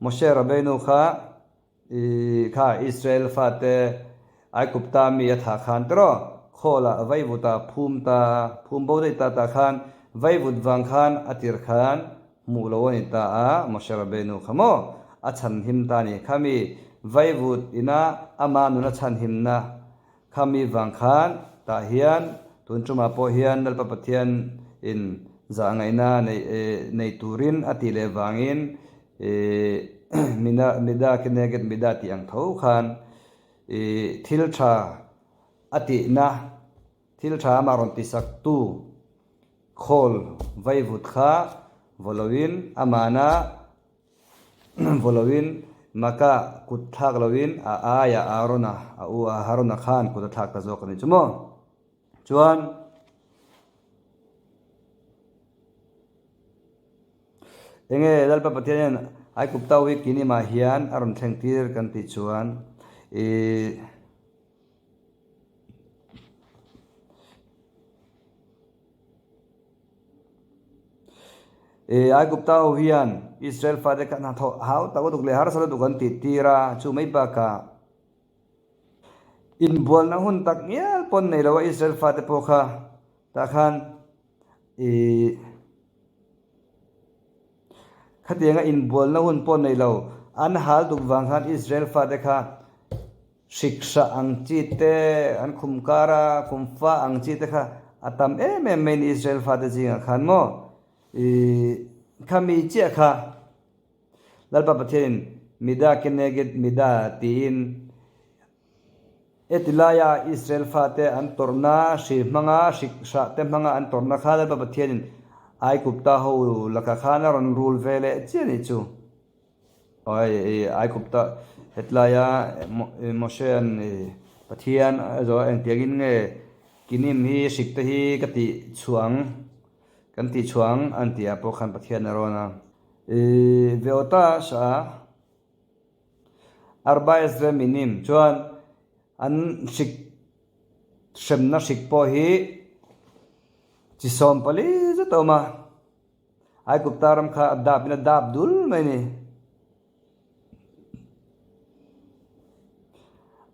Moshe Rabbeinu kha I kha Israel fate Aigupta mi a thah khan tiraw khawlah vaivut ah phum ta, phum bo daih ta tah khan vaivut vang khan a tir khan hmuh lo a ni ta a, Moshe Rabbeinu kha maw a chhanhim ta a ni. Khami vaivut ina ama nun a chhanhimna Khami vang khan tah hian tun tumah pawh hian Lalpa Pathian in zah ngaihna nei turin a tih leh vangin Mida Keneged Mida tih ang tho khan thil tha a tihna thil tha amah rawn tisak tu khawl vaivut kha vaw loin amahna Vaw loin Maka kut thlak loin a aiah Aarona a u Aharona khan kut a thlak ta zawk a ni chu maw? Chuan enge Lalpa Pathian hian Aigupta hi Kinimah hian a rawn thleng tir kan tih chuan ih E Aigupta ho hian Israel fate kha hnathawh hau tak lutuk leh harsa lutuk an tih tir a, chu mai bakah inbualna hun tak ngial pawn nei lo a Israel fate pawh kha tah khan ih khatianga inbualna hun pawh nei lo an hal tuk vang khan Israel fate kha Hrikhra ang chi te, an khum kara khum fa ang chi te kha a tam em em mai ni Israel fate zingah khan maw? I khami chiah kha Lalpa Pathianin Mida keneged Mida tiin heti laia Israel fate an tawrhna hri hmanga hrikhra te hmanga an tawrhna kha Lalpa Pathianin Aigupta ho lakah khan a rawn rul ve leh chiah a nih chu. Aigupta hetlaia Moshea'n Pathian a zawh a, engtiangin nge Kinim hi hrik te hi ka tih chhuah ang, kan tih chhuah ang an tih ah pawh khan Pathian a rawn a. Veota sa Arba Ezra Minim chuan an hrik hremna hrik pawh hi chi 40 zet a awm a. Aigupta ram kha a dap in a dap dul mai ni.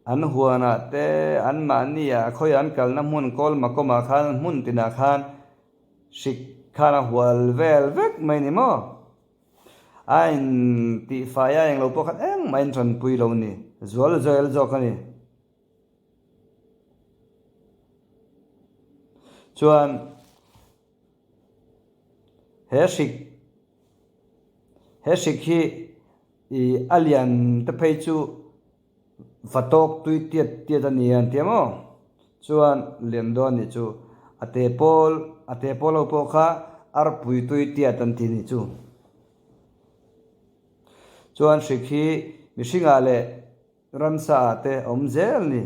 An huanah te, an mahni ah khawiah an kalna hmun kawl makawmah khan hmun tinah khan hrik khan a hual vel vek mai ni maw. A in tihfai a englo pawh khan engmah in tanpui lo ni. Zual zel zawk a ni. Chuan. He hrik he hrik hi ih a lian te phei chu va tawk tui tiat tiat a ni a an ti a maw chuan lian dawn nih chu a te pawl a te pawl ho pawh kha arpui tui tiat an ti nih chu chuan hrik hi mihringah leh Ramsa ah te a awm zel a ni.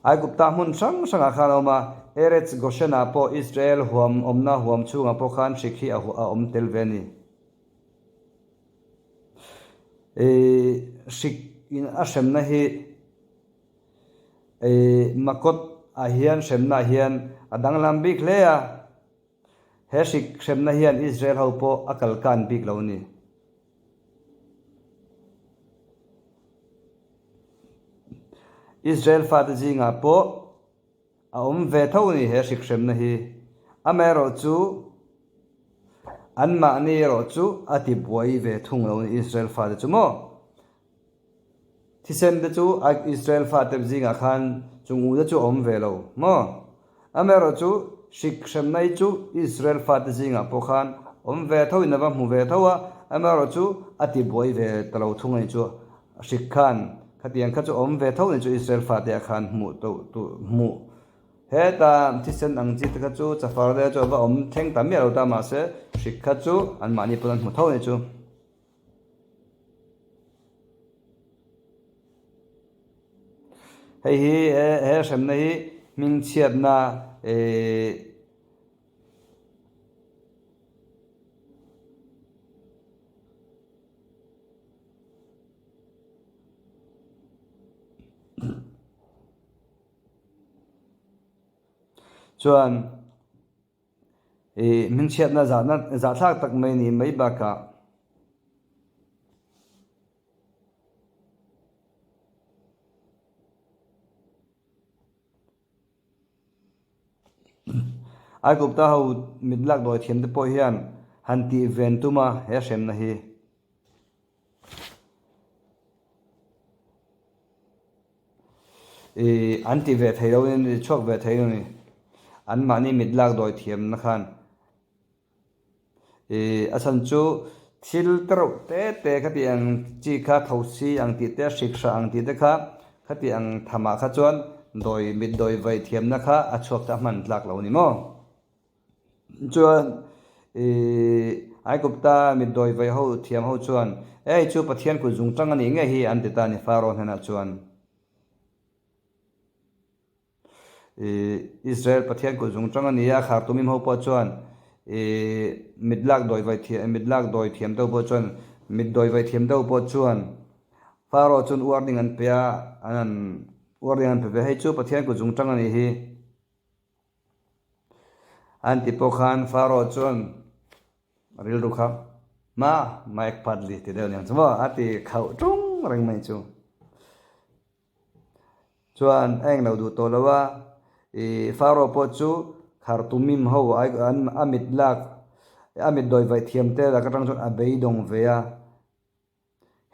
Aigupta hmun hrang hrangah khan a awm a, Eretz Goshen ah pawh Israel huam awmna huam chhungah pawh khan hrik hi a awm tel ve a ni. Hrik in a hremna hi. Makot ah hian hremna ah hian a danglam bik hle a, he hrik hremna hian Israel ho pawh a kalkan bik lo a ni. Israel fate zingah pawh a awm ve tho a ni he hrik hremna hi. Amaherawh chu anmahni erawh chu a tibuai ve thung lo a ni Israel fate chu maw. Thisen te chu Israel fate zingah khan chung u te chu a awm ve lo maw? Amaherawh chu hrik hremna hi chu Israel fate zingah pawh khan awm ve tho in a va hmu ve tho a, amaherawh chu a ti buai ve ta lo thung a ni chu. Hrik khan khatiang kha chu awm ve tho a ni chu Israel fate ah khan hmuh to tu hmuh heta thisen ang chi te kha chu chafar te chu a va awm thleng ta miah lo ta mahse hrik kha chu anmahni pawn an hmu tho a ni chu. Hei hi he hremna hi hmingchhiatna ihh chuan Ih hmingchhiatna zahna zahthlak tak mai ni mai bakah Aigupta ho mit lak dawi thiam te pawh hian han tih ven tum a he hremna hi. Ih an ti ve thei lo in an chhuak ve thei lo a ni. Anmahni mit lak dawi thiamna khan ih a chhan chu thil te reuh te te khati ang chi kha thosi ang tih te hrik hrah ang tih te kha khati ang thamah kha chuan dawi mit dawi vaih thiamna kha a chhuak ta hman tlak lo a ni maw. Chuan ih Aigupta mit dawi vaih ho thiam ho chuan, Ei chu Pathian kut zung tang a nih ngei hi an ti ta a ni Pharaoh hnenah chuan. Ih Israel Pathian kut zung tang a ni a, khar tumim ho pawh chuan ih mit lak dawi vaih thiam mit lak dawi thiam deuh pawh chuan mit dawi vaih thiam deuh pawh chuan Pharaoh chuan warning an pe a, an han warning an pe ve, Hei chu Pathian kut zung tang a nih hi. An ti pawh khan Pharaoh chuan a rilru kha ma ma ek pat li ti deuh aniang chu maw a ti khauh tung reng mai chu. Chuan a englo duh tawh lo a, ih Pharaoh pawh chu Khartoumim ho a mit lak a mit dawi vaih thiam te lak atang chuan a beidawng ve a,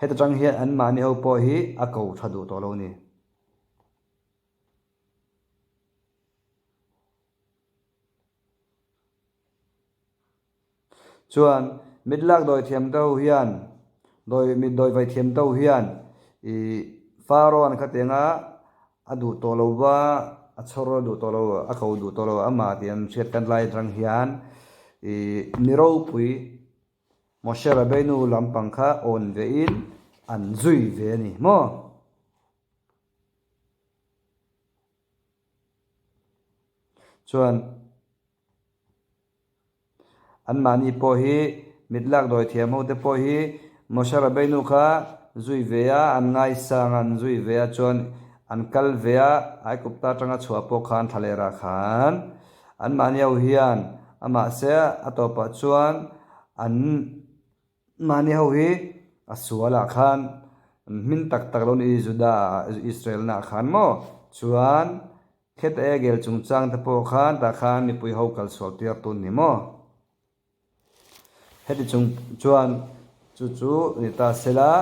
heta tang hian anmahni ho pawh hi a ko tha duh tawh lo a ni. Chuan mit lak dawi thiam te ho hian dawi mit dawi vai thiam te ho hian ih Pharaoh-an khatianga a duh tawh lo va a chhawr a duh tawh lo a ko duh tawh lo amah tih an hriat kan lai atang hian ih mi ropui Moshe Rabbeinu lampang kha awn ve in an zui ve a ni maw. Chuan anmahni pawh hi mit lak dawi thiam ho te pawh hi Moshe Rabbeinu kha zui ve a, an ngaisang a, an zui ve a chuan an kal ve a, Aigupta atanga chhuah pawh khan thlalera khan anmahni ho hian amah se a tawpah chuan an Mahni ho hi a sualah khan hmin tak tak lo ni Juda Israel na khan maw chuan Khet Egel chungchang te pawh khan tah khan mipui ho kal sual tir tun ni maw heti chung chuan chu chu ni ta sela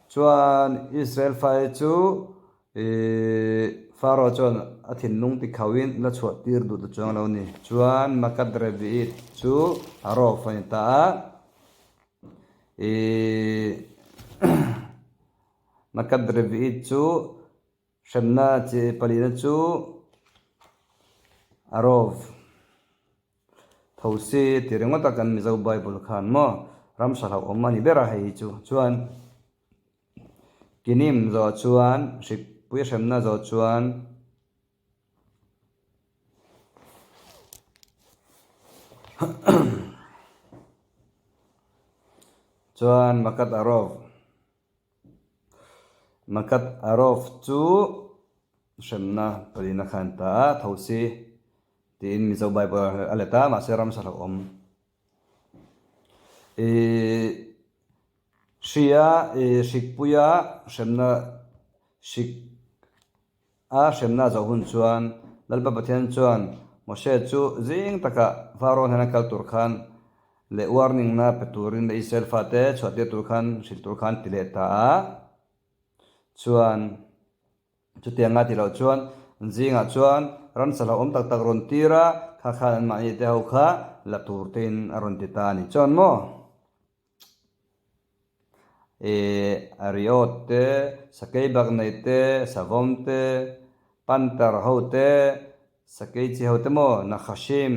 chuan Israel fai chu Ih, Pharaoh chuan a thinlung ti khauhin la chhuah tir duh ta chuang lo ni. Chuan Makat Revi'it chu a rawk a ni ta a. Ih, Makat Revi'it chu hremna chi palina chu a rawk. Thosi ti ringawt a kan Mizo Bible khan maw ramsa hlauhawm a ni ber a hei hi chu. Chuan. Kinim zawh chuan hrikpui hremna zawh chuan chuan Makat Arov Makat Arov chu. Hremna palina khan ta a, thosi tiin Mizo Bible a let a, mahse ramsa hlauhawm ih hria ih hrikpuia hremna hrik a hremna a zawh hun chuan Lalpa Pathian chuan Moshe chu zing takah Pharaoh hnena kal tur khan leh warning na pe turin leh Israel fate chhuah tir tur khan hrilh tur khan ti leh ta a chuan Chutianga ti loh chuan zingah chuan ramsa hlauhawm tak tak rawn tir a, kha khan anmahni te ho kha la tur tein a rawn ti ta a ni chuan maw? Ih riawt te, sakei bak nei te, savawm te, panther ho te, sakei chi ho te maw, nakhashim,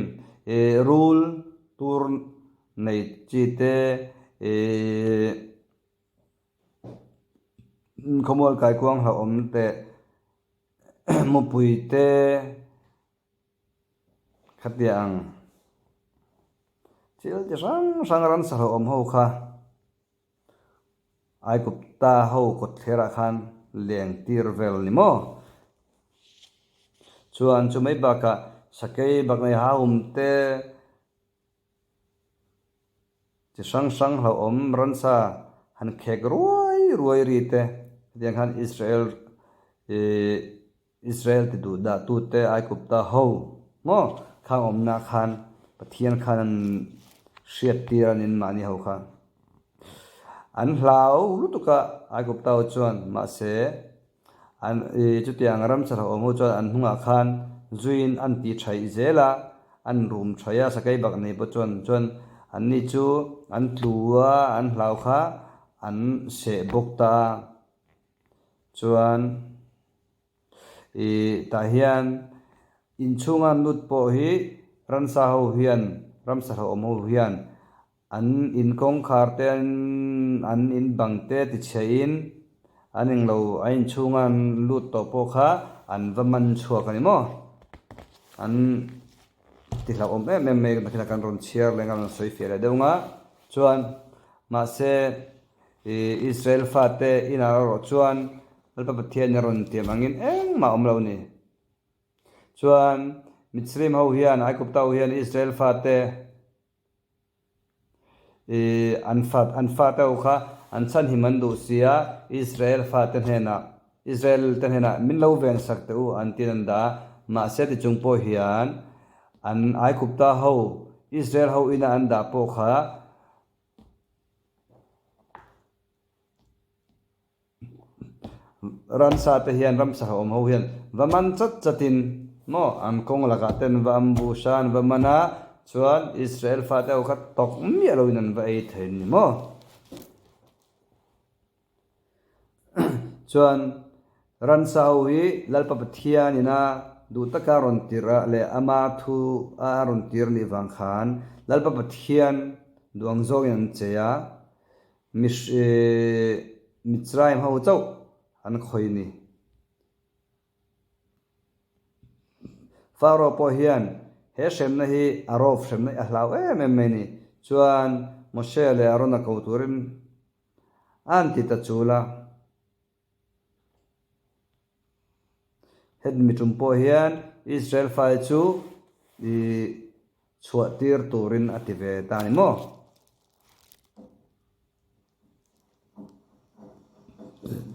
ih rul tur nei chi te, ih. Khawmual kaikuang hlauhawm teh mupui te khatiang ang thil chi hrang hrang ramsa hlauhawm ho kha Aikupta ho kawtthler ah khan leng tir vel ni maw? Chuan chumai bakah sakei baknei hahum te. Chi hrang hrang hlauhawm ransa han khek ruai ruai ri te hetiang khan Israel ih Israel ti duh dah tu te Aikupta ho maw khang awmna khan Pathian khan an hriat tir a nin mahni ho kha an hlau lutuk a Aikupta ho chuan mahse An i chutiang ramsa hlauhawm ho chuan an hnungah khan zuiin an ti thaih zel a, an rum thaih a, sakei bak nei pawh chuan chuan anni chu an tlu a, an hlau kha an seh bawk ta a. Chuan i tah hian inchhunga lut pawh hi ramsa ho hian ramsa hlauhawm ho hian An in kawngkhar te an in bang te ti chhe in an englo a inchhunga an lut tawh pawh kha an va man chhuak a ni maw? An ti hlauhawm em em mai nakhinah kan rawn chhiar leh ang a rawn sawi fiah leh deuh ang a chuan mahse ih Israel fate inah erawh chuan Lalpa Pathian a rawn tiam angin engmah a awm lo a ni. Chuan Mitzrim ho hian Aigupta ho hian Israel fate I an fa an fate ho kha an chhanhim an duh si a, Israel fate hnenah, Israel te hnenah min lo ven sak teh u an tiin an dah a, mahse ti chung pawh hian an Aigupta ho, Israel ho ina an dah pawh kha, Ramsa te hian ramsa awm ho hian va man chat chat in maw an kawng lakah ten va ambush a an va man a chuan Israel fate ho kha tawk miah lo in an va ei thei ni maw chuan ramsa ho hi Lalpa Pathian ina duh taka rawn tirh a leh ama thu a rawn tir nih vang khan Lalpa Pathian duang zawngin an che a. Mitzrayim ho chauh an khawih ni. Pharaoh pawh hian he hremna hi a rawp hremna hi a hlau em em mai ni. Chuan Moshe leh Aaron a ko turin a han ti ta chul a. Het mi tum pawh hian Israel fai chu i chhuah tir turin a ti ve ta a ni maw?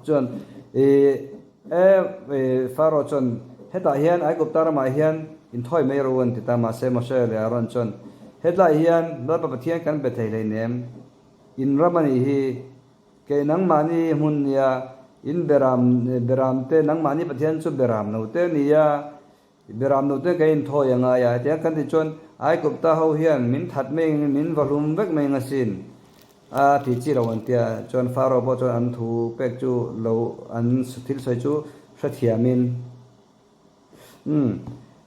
Chuan i e Pharaoh chuan hetah hian Aigupta ramah hian inthawi mai ro an ti ta mahse Moshe leh Aaron chuan hetlai hian Lalpa Pathian kan be thei hleinem in ram a nih hi Kei nangmahni hmun nia, in beram beram te, nangmahni Pathian chu beram no te nia, beram no te kan inthawi a ngai a, hetiang kan tih chuan Aigupta ho hian min that mai ang min va hlum vek mai ang asin a tih chi lo an tia, chuan Pharaoh pawh chuan an thu pek chu lo an thil sawi chu hrethiamin Umm,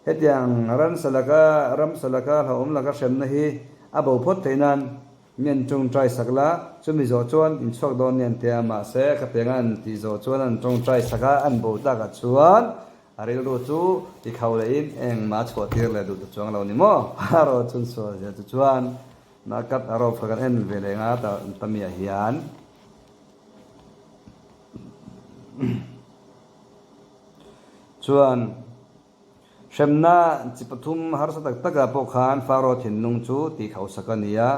hetiang ramsa laka ramsa laka hlauhawm laka hremna hi a bo phawt theih nan mi an tawngtai sak la, chumi zawh chuan in chhuak dawn nia an ti a, mahse khatianga an tih zawh chuan an tawngtai sak a, an bo takah chuan a rilru chu ti khau lehin engmah a chhuah tir leh duh ta chuang lo ni maw? Pharaoh chun sual zia chu chuan Nakat a rawp kha kan en ve leh nga ta tamiah hian. Chuan hremna chi pathum harsa tak takah pawh khan Pharaoh thinlung chu tihkhauhsak a ni a.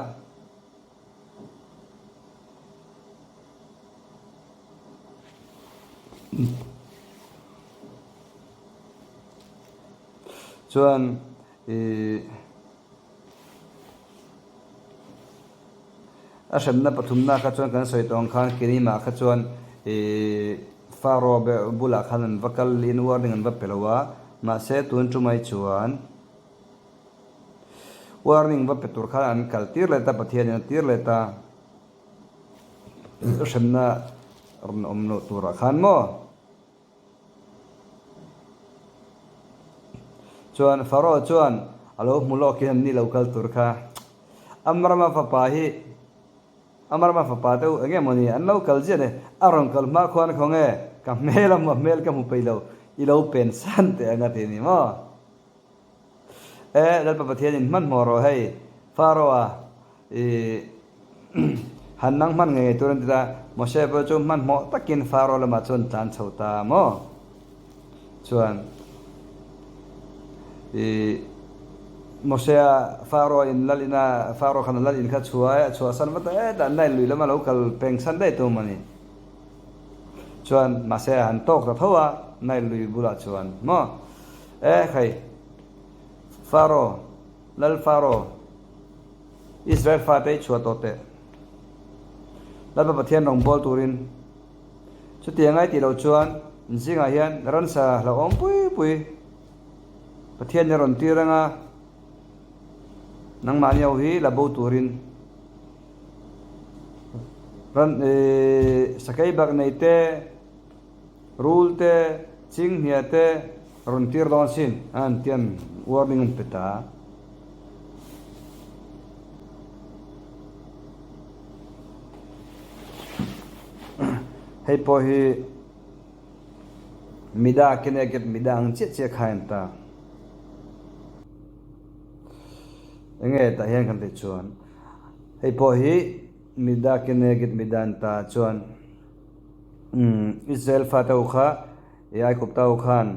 Chuan ih a hremna pathumna kha chuan kan sawi tawh ang khan Kenima kha chuan ih Pharaoh bulah khan an va kal in warning an va pe lo a, mahse tun tumai chuan warning va pe tur khan an kal tir leh ta Pathianin a tir leh ta hremna rawn awm loh turah khan maw. Chuan Pharaoh chuan a lo hmu lawkin an ni lo kal tur kha Amrama fapa hi Amrama fapa te u eng emaw ni an lo kal ziah ni a rawn kal hma khuan khaw nge ka hmel a hmu hmel ka hmu peih lo i lo pen san teh ang a ti ni maw. E, Lalpa Pathianin hmanhmawh rawh hei, Pharaoh-a i han nang hman ngei ngei tur an ti ta. Moshe pawh chu hmanhmawh takin Pharaoh lamah chuan tlan chho ta maw? Chuan i Moshe-a Pharaoh in lal ina Pharaoh khan a lal in kha chhuai a chhuahsan vat a, e dan Nile lui lama lo kal pengsan daih tum a ni. Chuan mahse a han tawk ta tho a, Nile lui bulah chuan maw? E khai, Faro, Lal Faro, Israel fate i chhuah tawh teh. Lalpa Pathian rawngbâwl turin chutiang ai tih loh chuan in zingah hian ransa hlauhawm pui pui Pathian i rawn tir anga nangmahni ho hi la bo turin ran sakei bak nei te Rul te, chinghnia te rawn tir dawn sin a an tian warning an pe ta. Hei pawh hi mida keneged mida ang chiah chiah kha en ta. Enge tah hian kan tih chuan hei pawh hi mida keneged mida an ta chuan. Israel fate ho kha i Aigupta ho khan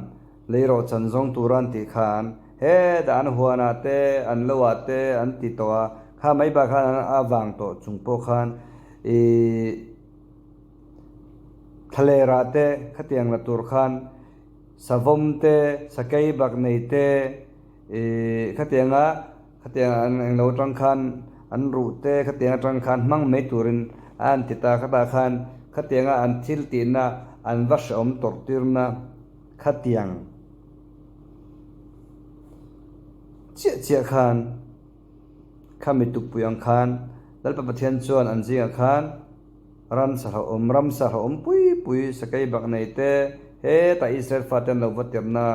lei rawh chan zawng tura an tih khan hetah an huanah te an lo ah te an ti tawh a, kha mai bak khan a vang tawh chung pawh khan ih thlalerah te khatiang la tur khan savawm te sakei bak nei te ih khatianga Khatiang an englo atang khan an ruh te khatiang atang khan hmang mai turin a an ti ta khatah khan khatianga an thil tihna an va hrehawm tawrh tirna khatiang chiah chiah khan khami tukpui ang khan Lalpa Pathian chuan an zingah khan ramsa hlauhawm ramsa hlauhawm pui pui sakei bak nei te hetah Israel fate an lo va tirna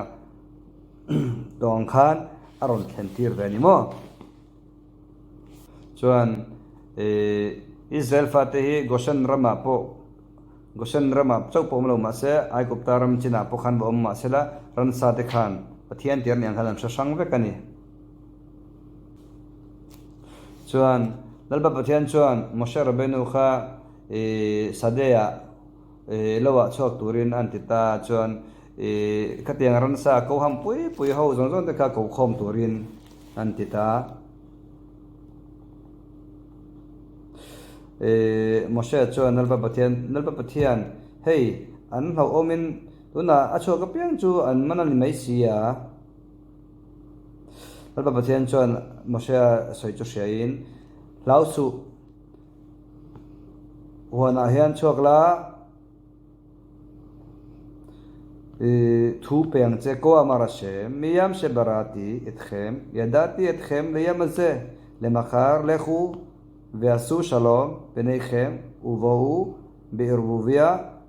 Tawng khan a rawn thlen tir ve a ni maw? Chuan Israel fate hi Goshen ramah pawh Goshen ramah chauh pawh awm lo mah se Aigupta ram chinah pawh khan va awm mah sela ransa te khan Pathian tir nen khan an hre hrang vek a ni. Chuan Lalpa Pathian chuan Moshe Rabbeinu kha Sadeh-ah Lo ah chhuak turin an ti ta chuan ih khatiang ransa ko ham pui pui ho zawng zawng te kha ko khawm turin an ti ta. Ih Moshe chuan Lalpa Pathian Lalpa Pathian hei an hlauhawmin tunah a chhuak apiang chu an man a ni mai si a. Lalpa Pathian chuan Moshe a sawi chu hriain hlau suh. Huanah hian chhuak la ih thu pe ang che ko amar Hashem miyam shebarati etchem yadati etchem liyam hazeh lemachar lechu ve'asu shalom beneichem uvo'u be'irvuvia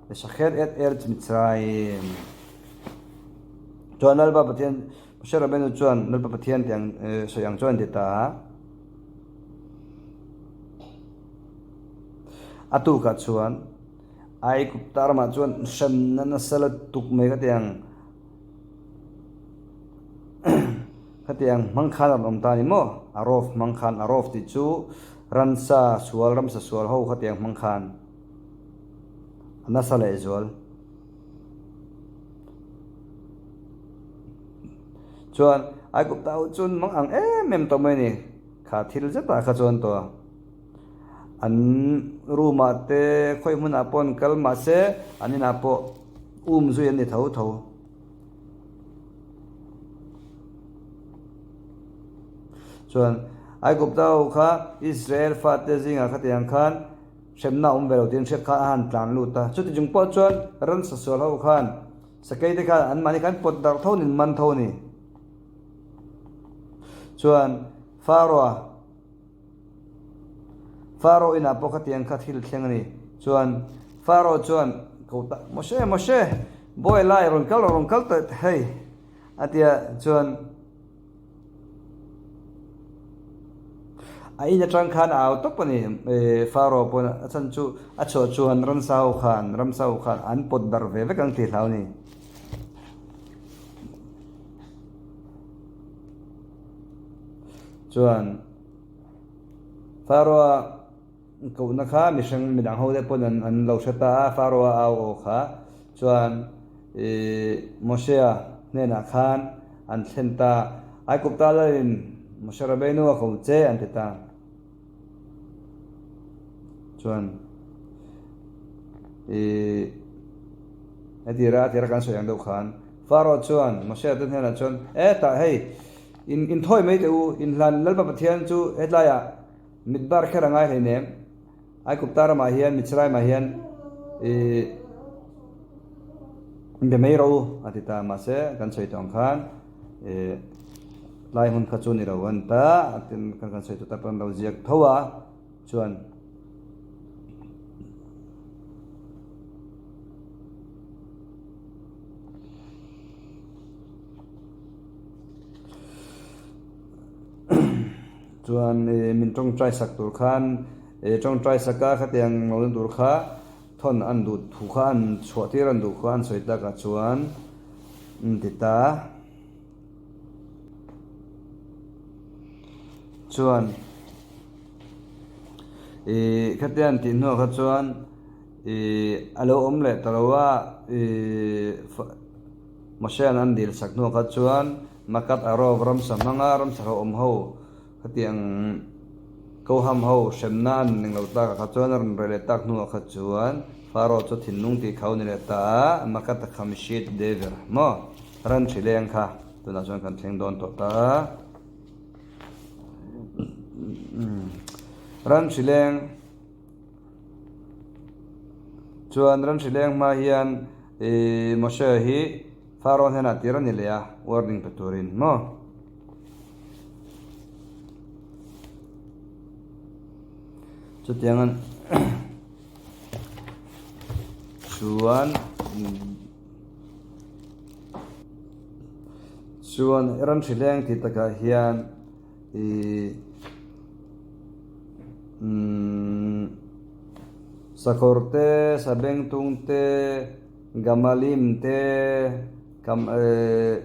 leshachet et eretz Mitzrayim. Chuan Lalpa Pathian Moshe Rabbeinu chuan Lalpa Pathian tih ang sawi ang chuan a ti ta a. A tukah chuan Aigupta ramah chuan hremna nasa la tuk mai khatiang khatiang hmang khan a rawn awm ta a ni maw? A rawf hmang khan a rawf tih chu ransa sual ramsa sual ho khatiang hmang khan a nasa lehzual. Chuan Aigupta ho chuan mang ang em em tawh mai a ni. Kha thil zetah kha chuan tawh an room ah te khawi hmunah pawh an kal mahse an inah pawh um zui an ni tho tho. Chuan Aigupta ho kha Israel fate zingah khatiang khan hremna a awm ve lo tiin hriat khan a han tlan lut a. Chuti chung pawh chuan ransa sual ho khan sakei te khan anmahni khan pawt darh tho niin man tho a ni. Chuan Pharaoh-a Pharaoh inah pawh khatiang kha thil thleng a ni. Chuan Pharaoh chuan ko ta, Moshe, Moshe, bawi lai rawn kal rawh, rawn kal tawh hei, a ti a. Chuan a in atang khan a au tawp a ni, Pharaoh pawn a chhan chu a chhuah chuan ramsa ho khan, ramsa ho khan an pawt darh ve vek ang tih hlau a ni. Chuan Pharaoh-a kohna kha mihring midang ho te pawn an an lo hre ta a, Pharaoh-a au aw kha chuan ih Moshe-a hnenah khan an thlen ta, Aigupta lalin Moshe Rabbeinu a ko che an ti ta. Chuan ih hetira a tira kan sawi ang deuh khan Pharaoh chuan Moshe-a te hnenah chuan, E tah hei, In inthawi mai teh u, inhlan Lalpa Pathian chu hetlaiah mit bar kher a ngai hleinem. Aigupta ramah hian, Mitzraimah hian i be mai rawh u, a ti ta. Mahse, kan sawi tawh ang khan i tlai hmun kha chu ni lo an ta, tin kan sawi tawh tak an lo ziak tho a, chuan. Chuan ih min tawngtai sak tur khan ih tawngtai sak a khatiang lo na tur kha thawn an duh thu kha an chhuah tir an duh kha an sawi takah chuan an ti ta. Chuan ih khatia an tih hnuah kha chuan ih a lo awm leh ta lo a ih. Moshea'n an dil sak hnuah kha chuan Makat Arov ramsa hmanga ramsa hlauhawm ho khatiang Koham ho hremna an ning lo takah kha chuan a rawn reh leh tak hnuah kha chuan Pharaoh chu thinlung tih kho ni leh ta a, Makat a Khamshit Dever maw ran hri leng kha tunah chuan kan thleng dawn tawh ta a. Ran hri leng. Chuan ran hri leng hma hian ih Moshe hi Pharaoh hnenah tir a ni leh a, warning pe turin maw? Chutiang an chuan chuan ran hri leng tih takah hian ih Umm sakawr te, sabengtung te, gamalim te, kam eh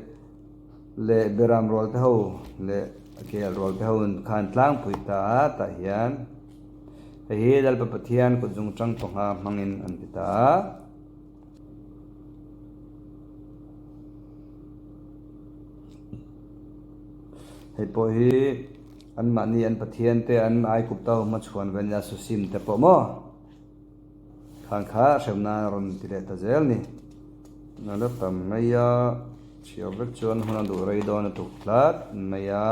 leh beram rual te ho leh kel rual te ho khan tlangpui ta a tah hian hei hi Lalpa Pathian kut zung tang panga hmangin an ti ta a. Hei pawh hi anmahni an pathian te an Aigupta ho hmachhuan ve nia Susim te pawh maw khan kha hremna a rawn ti leh ta zel ni. A la tam mai a, chhiar vek chuan hun a duh rei dawn a tuk tlat mai a.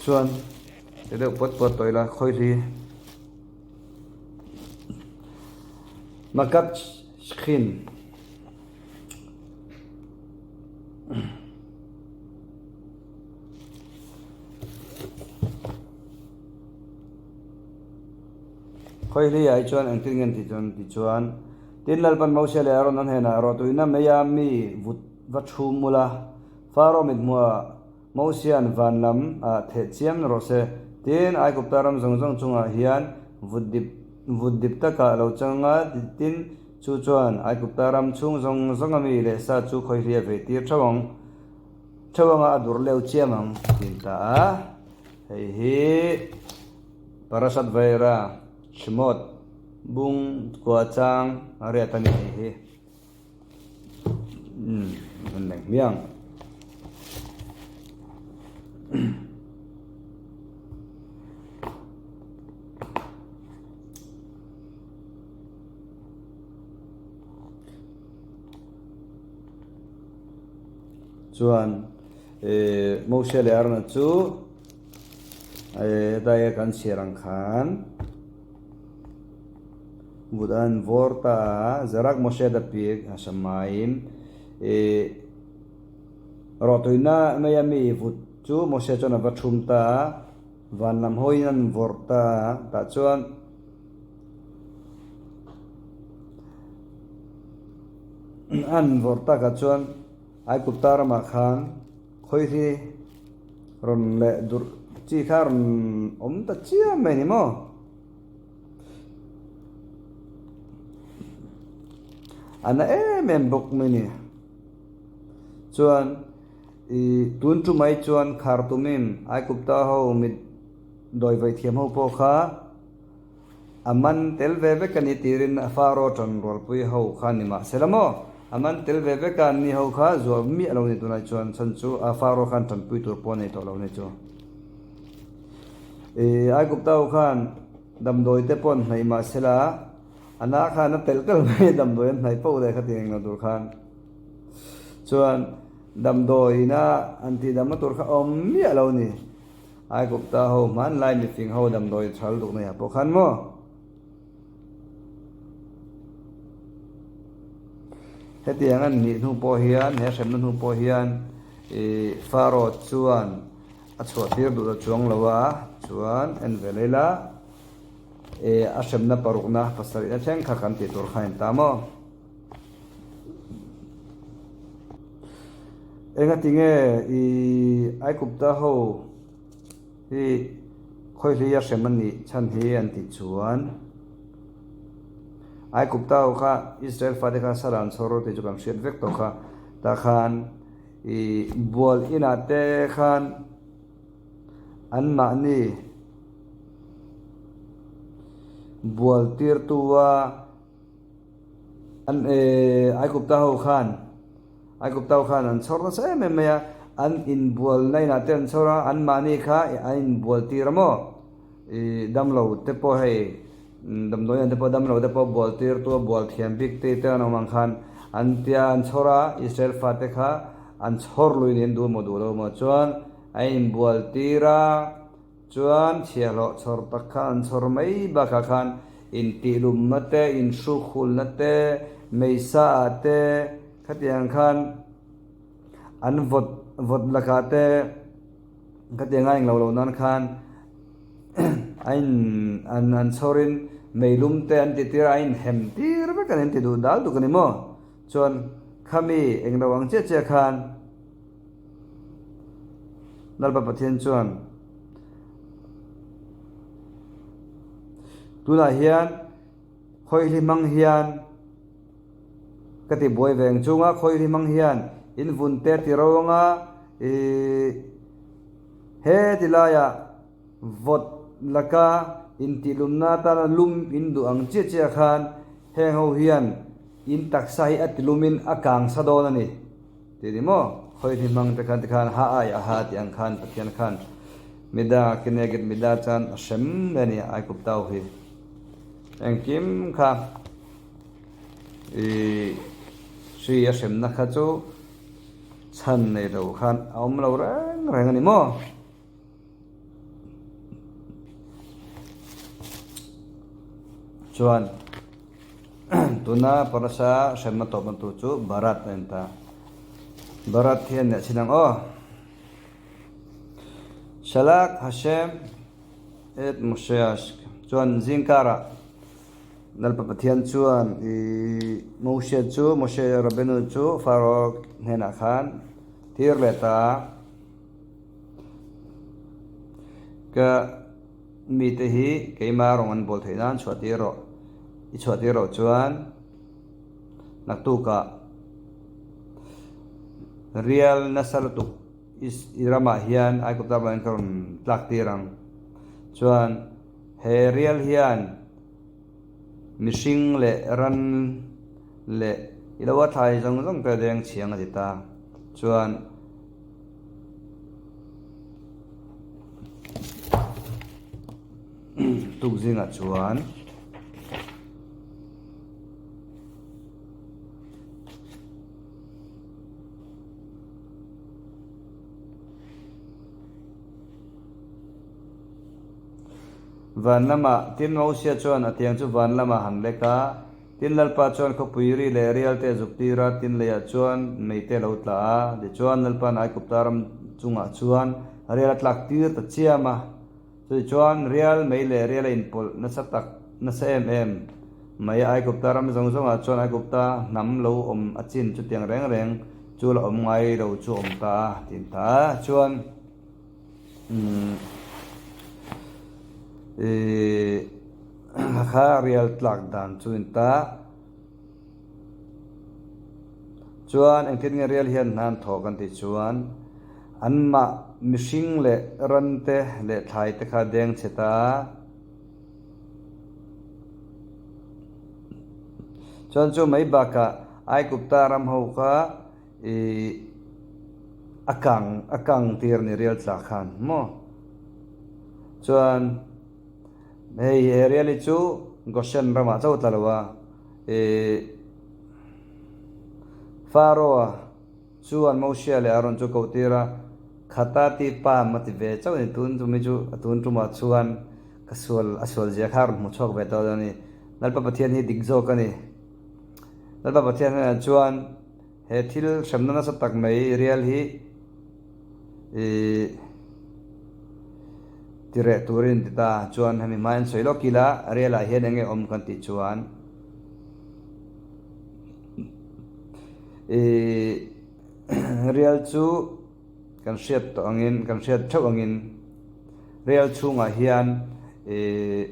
Chuan ti deuh pawt pawt tawh ila khawihli Makat Shkhin Khawihli ah hi chuan engtin nge an tih chuan tih chuan Tin Lalpan Moses leh Aaron an hnenah rawhtuina meia mi vut va chhum ula Pharaoh mithmuhah Mosia'n van lam ah theh chiam rawh se. Tin, Aigupta ram zawng zawng chungah hian vut dip vut dip takah lo chang a, tin, chu chuan Aigupta ram chhung zawng zawnga mi leh sa chu khawihli a vei tir theuh ang, theuh anga a dur leu chiam ang, tiin ta a. Hei hi Parashat Vayera, Shemot. Bung kua chang a riat a ni tih hi umm an leng hmiang. Chuan eh Moshe leh Arona chu eh hetlai a kan chhiar ang khan. Vut an vawr ta a, Zarak Moshe dapik Hashamayim i rawhtuina mai a mi vut chu Moshe chuan a va thum ta a, van lam hawiin an vawrh ta a, tah chuan an vawrh takah chuan Aigupta ramah khan khawihli rawn leh durh chi kha rawn awm ta chiam mai ni maw? A na em em bawk mai ni. Chuan ih tun chu mai chuan khar tumin Aigupta ho mit dawi vaih thiam ho pawh kha A man tel ve vek a ni tirin a Faro ṭan rualpui ho kha ni mah se la maw? A man tel ve vek a anni ho kha zuah miah lo ni tunai chuan chhan chu a Faro khan ṭanpui tur pawh a nei tawh lo ni chu. I Aigupta ho khan damdawi te pawh an hnaih mah se la a na khan a telh telh mai damdawi an hnaih poh leh kha ti englo tur khan chuan damdawiina an tihdamna tur kha awm miah lo ni. Aigupta ho hmanlai mifing ho damdawi thal duk nei ah pawh khan maw? Hetiang an nih hnu pawh hian, he hremna hnu pawh hian ih Pharaoh chuan a chhuah tir duh ta chuang lo a, chuan en ve lei la, ih a hremna parukna pasarihna thleng kha kan tih tur kha a inta maw? Engati nge i Aigupta ho hi khawihli a hrem a nih chhan hi an tih chuan Aigupta ho kha Israel fate kha sal an chhawr tih chu kan hriat vek tawh kha tah khan i bual inah te khan anmahni bual tirtu a An Aigupta ho khan Aigupta ho khan an chhawr nasa em em mai a, an inbualna inah te an chhawr a, anmahni kha an inbual tir a maw? Ih damlo te pawh hei damdawi inah te pawh damlo te pawh bual tir tu a bual thiam bik te te an awm ang khan an tia an chhawr a, Israel fate kha an chhawr lui niin duh maw duh lo maw chuan an inbual tir a. Chuan chhiahhlawh chhawr tak kha an chhawr mai bakah khan intihlumna te, inhrukhulna te, meisa ah te khatiang khan an vawt vawt lakah te khatiang a englo lo nan khan a in an an chhawrin meilum te an ti tir a, a inhem tir vek a ni an ti duh dal duk a ni maw? Chuan khami englo ang chiah chiah khan. Lalpa Pathian chuan, Tunah hian khawihli hmang hian ka ti buai ve ang chunga khawihli hmang hian in vun te ti ro anga ih he ti laiah vawt laka intihlumna atana lum in duh ang chiah chiah khan heng ho hian in taksa hi a tilumin a kang sa dawn a ni. Ti ni maw? Khawihli hmang te khan tikhan ha ai a ha tih ang khan Pathian khan mida kinegit mida chuan a hrem mai a ni Aikup tau hi. Engkim kha i hri a hremna kha chu chhan nei lo khan a awm lo reng reng a ni maw? Chuan tuna parasa hremna tawpna tur chu Bharat a inta. Bharat hian nih a chhin ang aw. Shalak Hashem et Moshe chuan zingkarah Lalpa Pathian chuan i Moshe chu Moshe Rabbeinu chu Pharaoh hnenah khan tir leh ta a. Ka mite hi keima rawng an bawl theih nan chhuah tir rawh. I chhuah tir loh chuan naktukah rial nasa lutuk i ramah hian Aigupta ramah hian ka rawn tlak tir ang. Chuan he rial hian. Mihring leh ran leh i lo a thlai zawng zawng te deng chhiang a ti ta. Chuan tuk zingah chuan. Van lamah, tin Mosia chuan a tiang chu van lamah han lek a. Tin Lalpa chuan khawpui ri leh rial te a zuk tir a, tin leiah chuan mei te a lo tla a. Tichuan Lalpa'n Aigupta ram chungah chuan rial a tlak tir ta chiam a. Chutichuan rial mei leh rial a inpawlh nasa tak nasa em em mai a. Aigupta ram zawng zawngah chuan Aigupta hnam lo awm a chin chutiang reng reng chu la awm ngai lo chu a awm ta a, tiin ta a. Chuan. Ihh kha rial tlak dan chu in ta chuan engtin nge rial hian hna an thawh kan tih chuan anmah mihring leh ran te leh thlai te kha deng chhe ta a chuan chu mai bakah Aigupta ram ho kha. I a kang a kang tir ni rial tla khan maw? Chuan hei he rial hi chu Goshen ramah chauh tla lo a, i Pharaoh-a chuan Mosia leh Aaron chu koh tir a, Khata ti pam a ti ve chauh a ni, tun tum hi chu a tun tumah chuan ka sual a sual zia kha a rawn hmu chhuak ve tawh dawn a ni. Lalpa Pathian hi dik zawk a ni. Lalpa Pathian hnenah chuan. He thil hremna nasa tak mai rial hi ih ti reh turin ti ta chuan hemi hmain sawi lawk ila rial ah hian enge awm kan tih chuan ih rial chu kan hriat tawh angin kan hriat theuh angin rial chhungah hian ih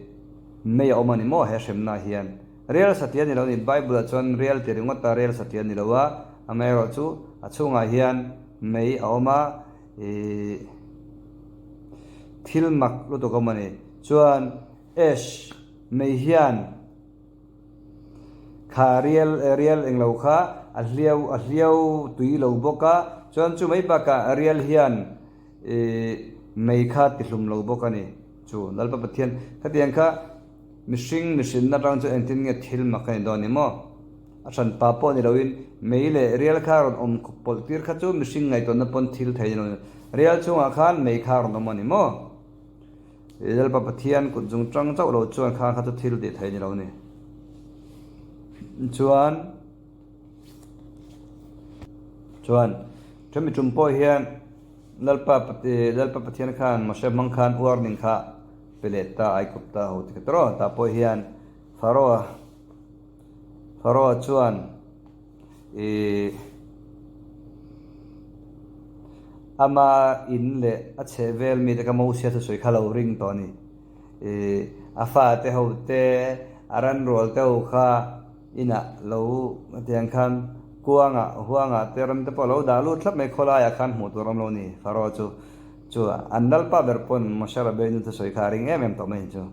mei a awm a ni maw he hremna ah hian. Rial satih a ni lo ni, Bible ah chuan rial ti ringawt a, rial satih a ni lo a, amaherawhchu a chhungah hian mei a awm a, ih thil mak lutuk a awm a ni. Chuan ash mei hian kha rial rial englo kha a hliau a hliau tui lo bawk a, chuan chu mai bakah rial hian ih mei kha ti hlum lo bawk a ni. Chu Lalpa Pathian khatiang kha. Mihring mihrinna atang chuan engtin nge thil mak a ni dawn ni maw? A hran pa pawh ni loin mei leh rial kha rawn awm pawlh tir kha chu mihring ngaihtuahna pawn thil thei ni lo. Rial chungah khan mei kha rawn awm a ni maw? Lalpa Pathian kut zung tang chauh lo chuan kha kha chu thil tih thei ni lo ni. Chuan chuan chumi tum pawh hian Lalpa Lalpa Pathian khan Moshe hmang khan warning kha Pe leh ta Aigupta ho ti kha tawh tah pawh hian Pharaoh Pharaoh chuan ih ama in leh a chheh vel mite kha Mosia thusawi kha lo ring tawh a ni. Ih a fate ho te a ranrual te ho kha inah lo hetiang khan kuangah huangah te ram te pawh a lo dah lut thlap mai khawlaiah khan hmuh tur a awm lo a ni Pharaoh chu. Chu an lalpa ber pawn Moshe Rabbeinu thusawi kha a ring em em tawh mai chu.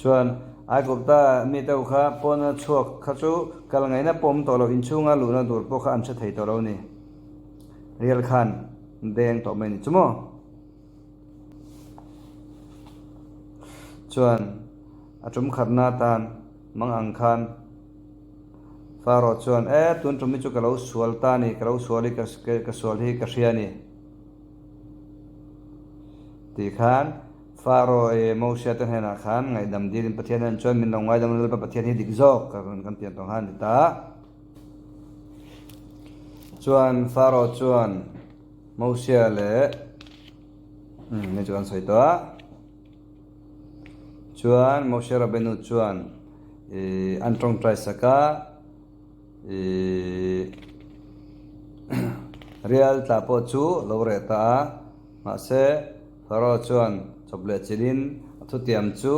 Chuan Aigupta mite ho kha pawna chhuak kha chu kal ngaihna pawh awm tawh lo, inchhunga luhna tur pawh kha an hre thei tawh lo a ni. Rial khan deng tawh mai a ni chu maw? Chuan a tum khatna atan mang ang khan Pharaoh chuan, E, tun tum hi chu ka lo sual ta a ni, ka lo sual hi ka sual hi ka hria a ni. Tih khan Pharaoh e Mosia te hnenah khan ngaihdam dilin Pathian hian chuan min lo ngaidam a, Lalpa Pathian hi dik zawk ka rawn kan tiang tawh khan a ni ta. Chuan Pharaoh chuan Mosia leh umm hei chu kan sawi tawh a. Chuan Moshe Rabbeinu chuan ih an tawngtai sak a, ih rial tla pawh chu lo reh ta a, mahse Pharaoh chuan chawp leh chilhin a thutiam chu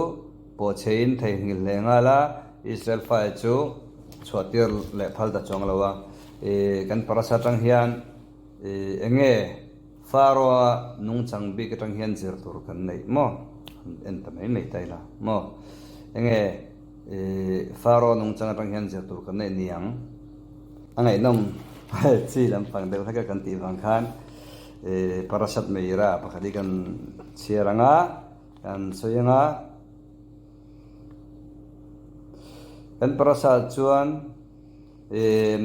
pawhchhein theihnghilh hle nghal a, Israel file chu chhuah tir leh phal ta chuang lo a, ih kan parasa atang hian ih eng nge Pharaoh-a nungchang bik atang hian zir tur kan neih maw? En ta mai mai ta ila maw? Enge Pharaoh nungchang atang hian zir tur kan neih ni ang? A ngaihnawm chi lampang deuh hlek a kan tih vang khan Parashat Meira pakhat hi kan chhiar ang a, kan sawi ang a. Kan Parashat chuan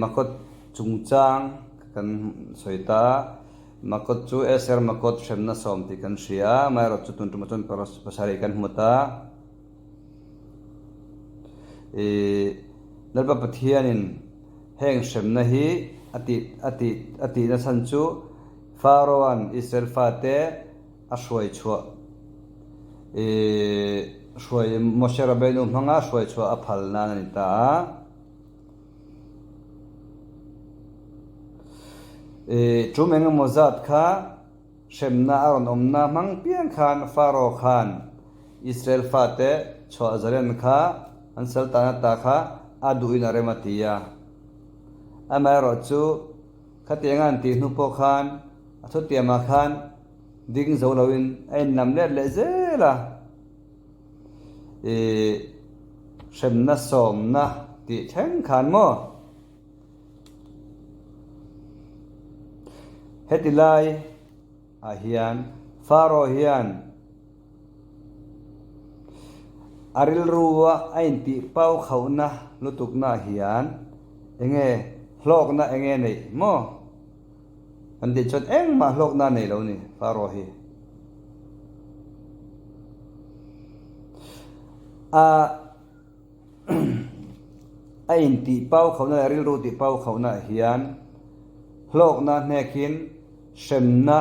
Makot chungchang kan sawi ta a, Makot chu Eser Makot hremna sawm tih kan hria a, amaherawhchu tun tumah chuan pasarih kan hmu ta. Lalpa Pathianin heng hremna hi a tih a tih a tihna chhan chu Pharaoh-a'n Israel fate a hruai chhuah hruai Moshe Rabbeinu hmanga hruai chhuah a phal nan a ni ta a. Tum eng emaw zat kha hremna a rawn awmna hmang piang khan Pharaoh khan Israel fate chhuah zalen kha an sal tan ata kha a duhin a rem a ti a. Amaherawh chu khatianga an tih hnu pawh khan a thutiamah khan ding zo loin a innam let leh zel a. Ih hremna sawmna tih thleng khan maw? Heti lai ah hian Pharaoh hian a rilru a a intih pau khauhna lutukna ah hian enge hlawkna enge neih maw? Kan tih chuan engmah hlawkna a nei lo ni Pharaoh hi. A a intih pau khauhna leh rilru tih pau khauhna ah hian hlawkna hnekin hremna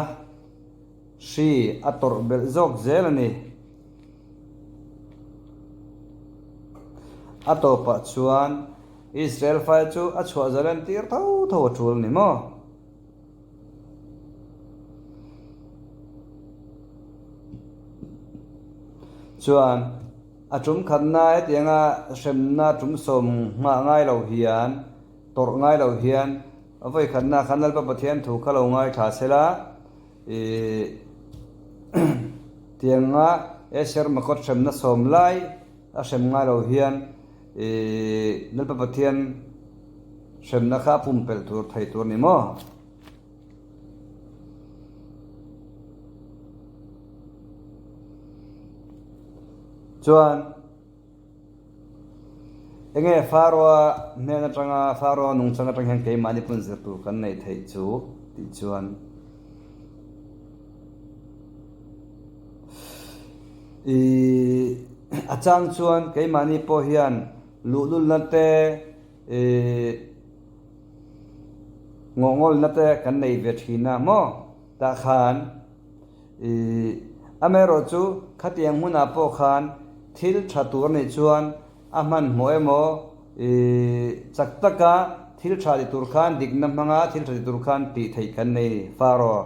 hri a tawrh belh zawk zel a ni. A tawpah chuan Israel fai chu a chhuah zalen tir tho tho a tul a ni maw? Chuan a tum khatna hetianga hremna tum sawm nghah ngai lo hian, tawrh ngai lo hian a vawi khatna khan Lalpa Pathian thu kha lo ngaithla sela ih tianga Esher Makot hremna sawm lai a hrem ngai lo hian I Lalpa Pathian hremna kha a pumpelh tur thei tur a ni maw? Chuan enge Pharaoh-a hnen atanga Pharaoh-a nungchang atang hian keimahni pawn zir tur kan neih theih chu tih chuan Ih a chang chuan keimahni pawh hian luhlulna te ih ngawhngawlna te kan nei ve thin a maw? Tah khan ih amaherawh chu khatiang hmunah pawh khan thil tha tur anih chuan a hmanhmawh emaw ih chak taka thil tha ti tur khan dikna hmanga thil tha ti tur khan tih theih kan nei Pharaoh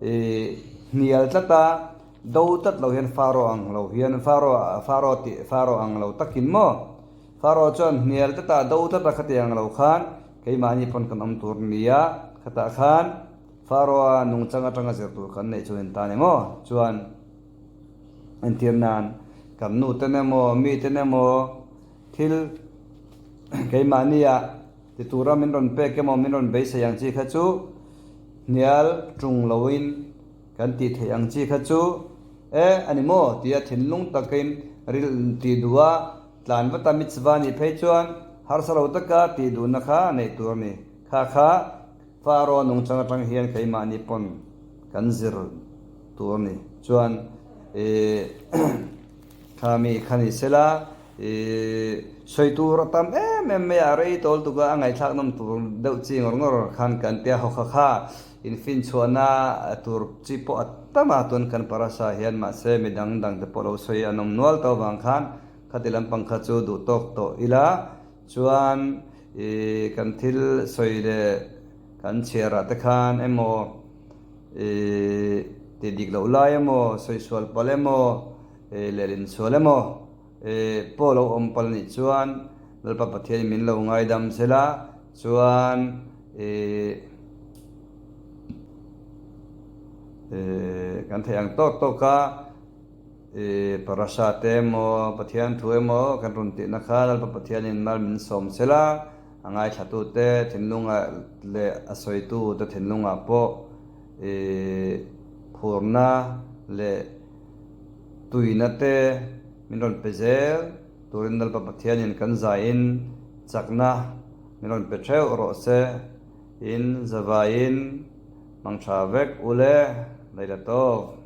ih hnial tlat a. Do tlat lo hian Pharaoh ang lo hian Pharaoh Pharaoh tih Pharaoh ang lo takin maw? Pharaoh chuan hnial tlatah do tlat a khati ang lo khan keimahni pawn kan awm tur nia khatah khan Pharaoh-a nungchang atanga zir tur kan neih chuan intan emaw chuan entir nan kan nu ten emaw mi ten emaw thil keimahnia ti tura min rawn pek emaw min rawn beisei ang chi kha chu hnial tung loin Kan tih theih ang chi kha chu, E, a ni maw? tia thinlung takin ril tih duh a, tlan vata mitzvah nih phei chuan harsa lo taka tih duhna kha neih tur a ni. Kha kha Pharaoh nungchang atang hian keimahni pawn kan zir tur a ni. Chuan, i kha mi kha ni sela, i sawi tur a tam em em mai a, a rei tawl tuk a, a ngaihthlak nawm tur deuh chi ngawr ngawr khan kan tia haw kha kha. Infinchhuahna tur chi pawh a tam a, tun kan parasa hian mahse mi dang dang te pawh lo sawi an awm nual tawh avang khan khati lampang kha chu duh tawk tawh ila chuan ih kan thil sawi leh kan chhiar ah te khan emaw ih tih dik loh lai emaw sawi sual palh emaw ih lehlin sual emaw ih pawh lo awm palh anih chuan Lalpa Pathianin min lo ngaidam sela chuan ih kan theih ang tawk tawk a. I parasha te emaw, Pathian thu emaw kan rawn tihna kha Lalpa Pathianin mal min sawm sela, a ngaithlatute thinlungah leh a sawitute thinlungah pawh i phurna leh tuina te min rawn pe zel turin Lalpa Pathianin kan zaiin chakna min rawn pe theuh rawh se. In zavaiin hmangtha vek ule, Laila tawk.